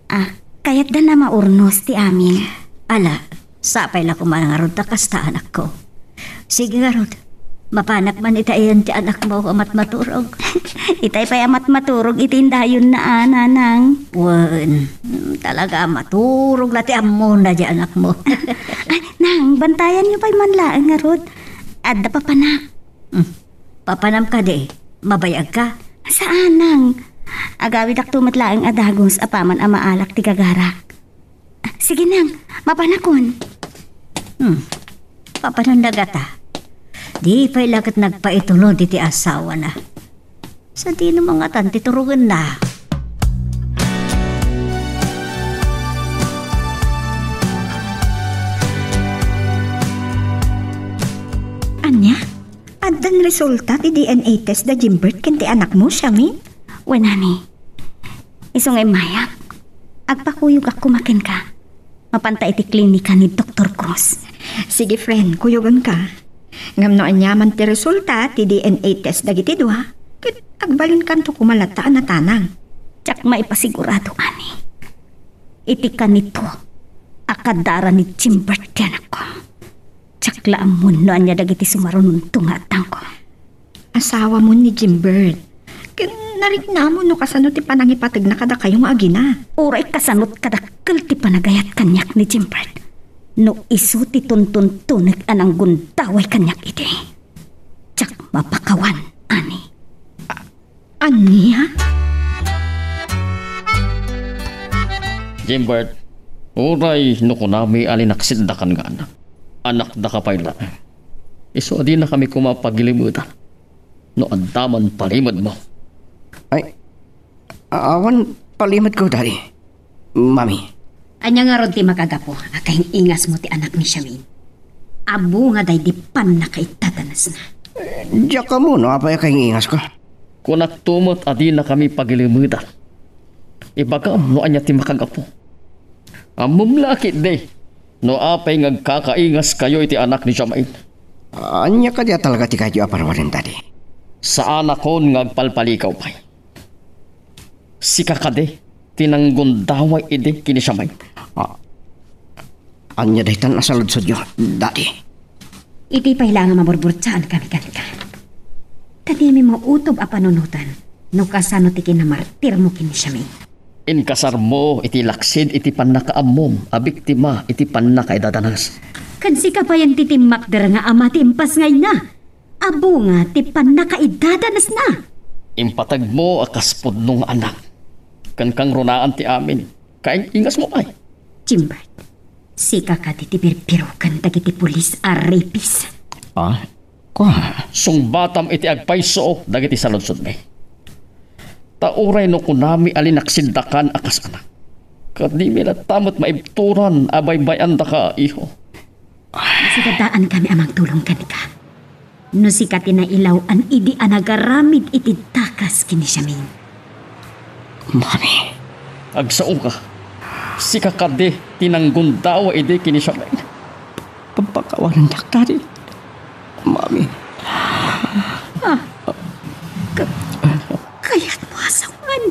ah, kayatda na maurnos ti amin. Ala, sapay la koma ngarud ta kasta, anakko. Sige ngarud, mapanak man ita iyan ti anakmo a matmaturog. Itay pay a matmaturog iti indayonna, nanang. Wen, talaga a maturog la ti ammona ti anakmo. Ay, nang, bantayanyo pay man laeng ngarud. Adda papanak. Hmm. Papanam kadi, mabayagka? Saan, nang. Agawidakto met laeng a dagus apaman a maalak ti gagarak. Sige, nang. Mapanakon. Hmm. Papananda gata. Di pay la ket nagpaitulod iti asawana. Sadino mangatan ti turongenna? Ania? Addan resulta ti D N A test da Jimbert ken ti anakmo, Siamin? Wen, honey. Isu nga immayak, agpakuyogak koma kenka. Mapanta iti klinika ni Doktor Cruz. Sige, friend, kuyoganka. Ngem no aniaman ti resulta ti D N A test dagiti dua, ket agbalinkanto koma latta a natanang. Diak maipasigurado, honey. Iti kanito a kadara ni Jimbert ti anakko. Diak la ammon no ania dagiti sumarunonto nga addangko. Asawamon ni Jimbert. Ken nariknamon no kasano ti panangipategna kadakayo nga agina. Uray kasano ti kadakkel ti panagayat kaniak ni Jimbert. No isu ti tuntuntunek a nanggundaway kaniak idi. Diak mapakawan, honey. Ania? Jimbert, uray no kunami a linaksiddakan nga anak, anakdaka pay laeng. Isu a dinakami koma pagilimedan no adda man palimedmo. Ay, a-, awan palimedko, Daddy. Mami. Ania ngarud ti makagapu a kaing-ingasmo ti anak ni Siamin? Adu nga daydi pannakaiddadanasna. Diak ammo no apay a kaing-ingasko. Kunakto met a dinakami pagilimedan. Ibagam no ania ti makagapu. Ammom la ketdi no apay nga agkakaingaskayo iti anak ni Siamin. Ania kadi a talaga ti kayatyo a parwanem, Daddy? Saanakon nga agpalpalikaw pay. Sika kadi ti nanggundaway idi ken ni Siamin. Ah, ania daytan a saludsodyo, Daddy? Iti pay la nga maburburtsaankami kenka, ta dimi mautob a panunotan no kasano ti kinamartirmo ken ni Siamin. Inkasarmo iti laksid iti pannakaammom a biktima iti pannakaidadanas. Ken sika pay ti timmakder nga ama ti impasngayna a bunga ti pannakaidadanasna. Impategmo a kas pudno nga anak. Ken kangrunaan ti amin. Kaing-ingasmo pay. Jimbert, sika kadi ti birbiroken dagiti pulis a rapist. Ah? Kua? Sungbatam iti agpayso dagiti saludsodmi. Ta uray no kunami a linaksiddakan a kas anak, ket dimi latta met maibturan a baybay-andaka, iho. Masigadaankami a mangtulong kenka. No sika ti nailaw-an idi a nagaramid iti dakas ken ni Siamin. Mami. Agsaoka. Sika kadi ti nanggundaway idi ken ni Siamin. Pagpakawanendak, Daddy. Mami. Ah, ka-, kayatmo a sawen?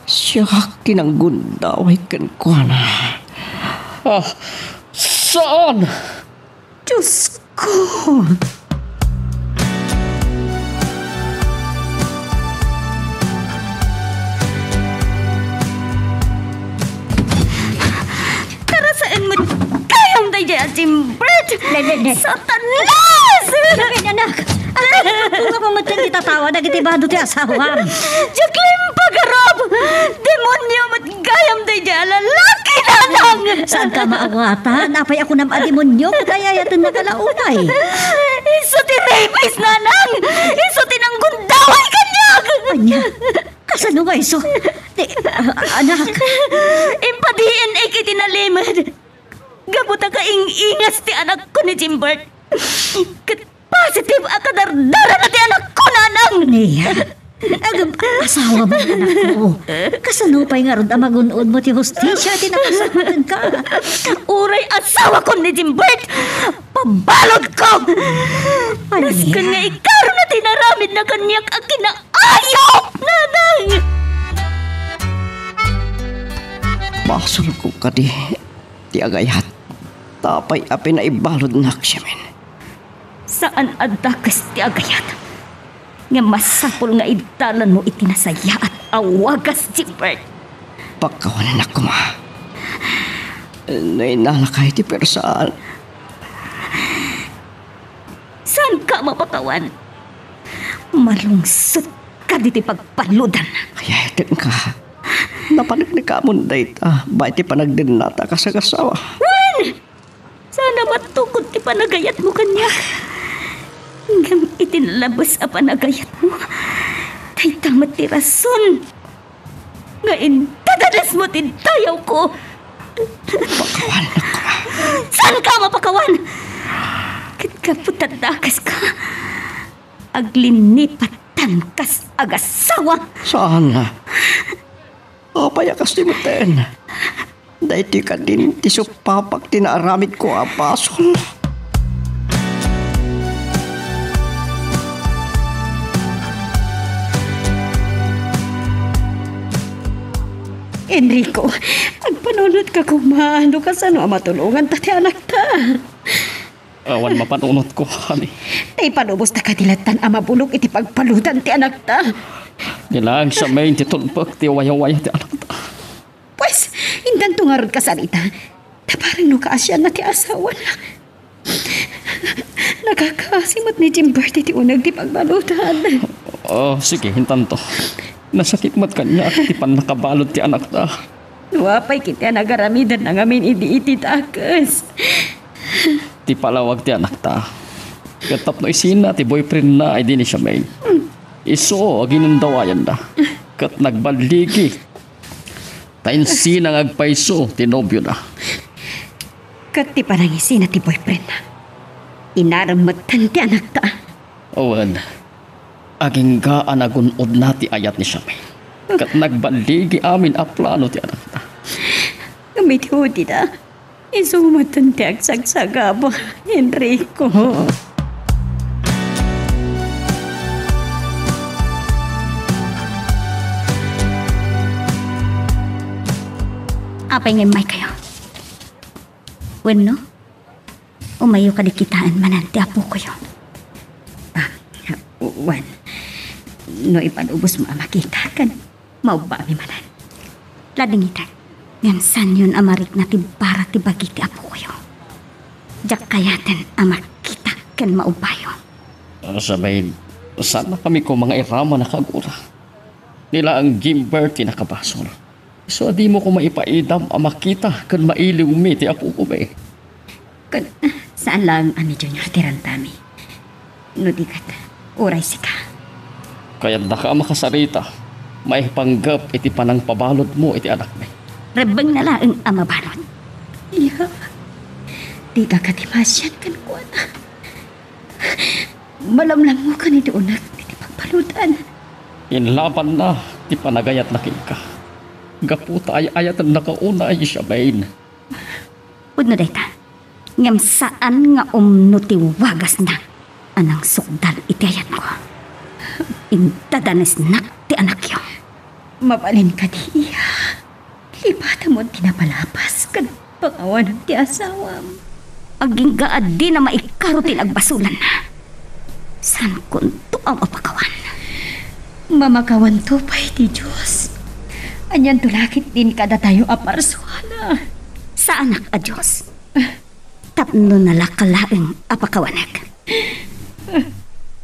Siak ti nanggundaway kenkuana. Ah, saan? Diosko! Karasaen met gayam daydiay a Jimbert! Ne, ne, ne. Satanas! Ne, ne, anak! Anak, nga pametten ti tatawa dagiti bado ti asawam. Jacqueline Pagarop! Demonio met gayam daydiay a lalaki na! Nanang! Saanka maawatan? Apay a kunam a demonio? Ket ay-ayatennaka la unay. Isu ti rapist, Nanang! Isu ti nanggundaway kaniak! Ania? Kasano nga isu? Ti, a-, anak. Impa-D N A iti nalimed. Gapu ta kaing-ingas ti anakko ni Jimbert. Ket positive a kadardarana ti anakko, Nanang! Nia? Agam-, asawa mo, anakko. Kasano pay ngarud a magun-od mo ti hustisia iti napasamak kenka? Uray asawakon ni Jimbert, pabaludko! Ania? Nasken nga ikaruna ti inaramidna kaniak a kinaayop, Nanang! Basolko kadi ti agayat, ta apay a pinaibaludnak, Siamin? Saan a dakes ti agayat, ngem masapul nga iddalanmo iti nasayaat a wagas, Jimbert. Pakawanennak koma. No innalaka iti persaan. Saanka a mapakawan. Malungsot ka ditoy pagbaludan. Ay, ay, tenka. Napaneknekamon dayta, bay ti panagdennata kas agasawa. Wen! Saan a matukod ti panagayatmo kaniak. Ngem iti nalabes a panagayatmo, dayta met ti rason nga indadanesmo ti dayawko. Pakawannak. Saanka a mapakawan! Ket gapu ta dakeska, aglinipatan kas agasawa. Saan? Apay a kasta metten? Daytoy kadin ti suppapak ti naaramidko a basol. Enrico, agpanunotka koma no kasano a matulonganta ti anakta. Awan mapanunotko, honey. Ta ipanubos ta kadi lattan a mabulok iti pagbaludan ti anakta. Ni laeng Siamin ti tulpek ti wayawaya ti anakta. Pues, intanto ngarud kasarita. Ta bareng no kaasianna ti asawana. Nakakaasi met ni Jimbert iti uneg ti pagbaludan. Oh, sige, intanto. Nasakit met kaniak ti pannakabalud ti anakta. No apay ketdi a nagaramidanna ngamin idi iti dakes. Ti palawag ti anakta. Ket tapno isina ti boyfriendna idi ni Siamin. Isu a ginundawayanna. Ket nagballigi. Ta insina nga agpayso ti nobiona. Ket ti panangisina ti boyfriendna. Inarem metten ti anakta. Wen, agingga a nagun-odna ti ayat ni Siamin. Ket nagballigi amin a plano ti anakta. Ngem iti udina, isu metten ti agsagsagaba, Enrico. Apay nga immaykayo? Wenno, umayyo kadi kitaen manen ti apokoyo? Ah, wen. No ipanubosmo a makita ken maubbaami manen. Ladingitan. Ngem saanyon a marikna ti bara ti bagi ti apokoyo. Diak kayaten a makita ken maubbayo. Ah, Siamin, saannakami koma nga iraman a kaagura. Ni laeng Jimbert ti nakabasol. Isu a dimo koma ipaidam a makita ken mailiwmi ti apokomi. Ket saan laeng a ni Junior ti rantami. No di ket, uray sika. Kayatnaka a makasarita maipanggep iti panangpabaludmo iti anakmi. Rebbengna laeng a mabalud. Iya, dika kadi maasian kenkuana. Malamlammukan iti uneg iti pagbaludan. Inlabanna ti panagayatna kenka. Gapu ta ay-ayatennaka unay, Siamin. Pudno dayta. Ngem saan nga umno ti wagasna a nangsukdal iti ayatko. Indadanesnak ti anakyo. Mabalin kadi, iya? Lipatam ti napalabas ken pangawanam ti asawam. Agingga a dina maikaro ti nagbasolanna. Saankonto a mapakawan. Mamakawanto pay ti Dios. Anianto la ketdin kadatayo a parsuana? Saanak a Dios. Tapno nalaka laeng a pakawanek.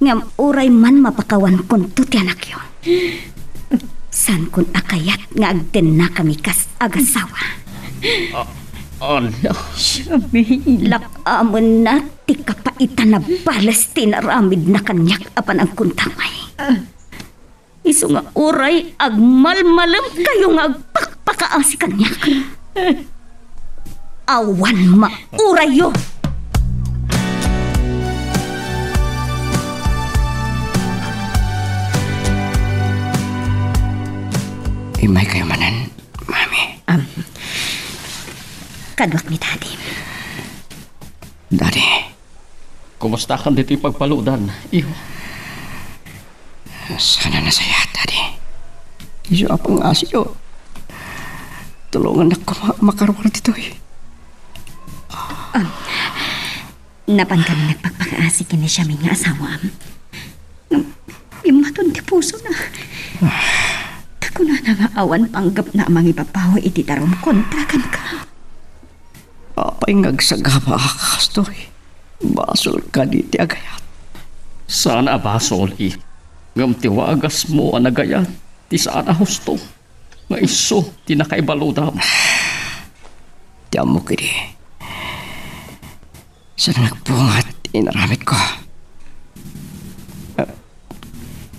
Ngem uray man mapakawankonto ti anakyo, saankon a kayat nga agdennakami kas agasawa. Ah, ala. Siya, mailak amenna ti kapaitan a bales ti inaramidna kaniak a panagkuntangay. Isu nga uray agmalmalemkayo nga agpakpakaasi kaniak. Awan maurayyo. Immaykayo manen, Mami. Am, kaduak ni Daddy. Daddy. Kumustakan ditoy pagbaludan, iho? Saan a nasayaat, Daddy. Isu a pangngasiyo. Tulongannak koma a makaruar ditoy. Am, napan kami nagpakpakaasi ken ni Siamin nga asawam. Ngem bimmaton ti pusona. Ta kunana nga awan panggepna a mangibabawi iti darum kontra kenka. Apay nga agsagaba a kastoy? Basol kadi ti agayat? Saan a basol, iho. Ngem ti wagasmo a nagayat ti saan a husto nga isu ti nakaibaludam. Ti ammok idi, saan nga agbunga ti inaramidko.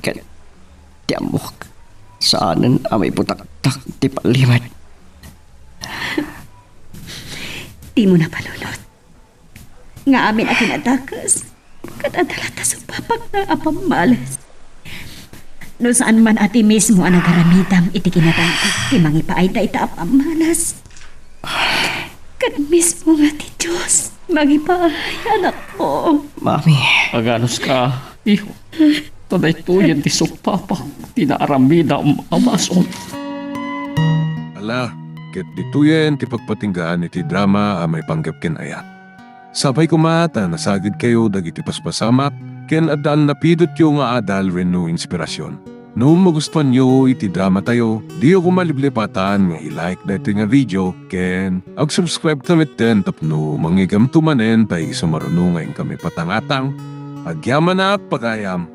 Ket ti ammok, saanen a maibutaktak ti pallimed. Dimo napanunot nga amin a kinadakes, ket adda latta sumpapakna a pammales. No saan man a ti mismo a nagaramidam iti kinadanto ti mangipaay dayta a pammales, ket mismo nga ti Dios mangipaay, anakko. Mami. Aganuska, iho. Ta daytoyen ti sumpapak ti naaramidam a basol. Ala, ket ditoyen ti pagpatinggaan iti drama a maipanggep ken ayat. Sapay koma ta nasagidkayo dagiti paspasamak ken adda a napidotyo nga adal wenno inspirasyon. No magustuanyo iti dramatayo, diyo koma liplipatan nga i-like daytoy nga video ken ag-subscribe ta metten tapno mangngeggamto manen ta isu maruno nga inkami patangatang. Agyamanak, pagayam.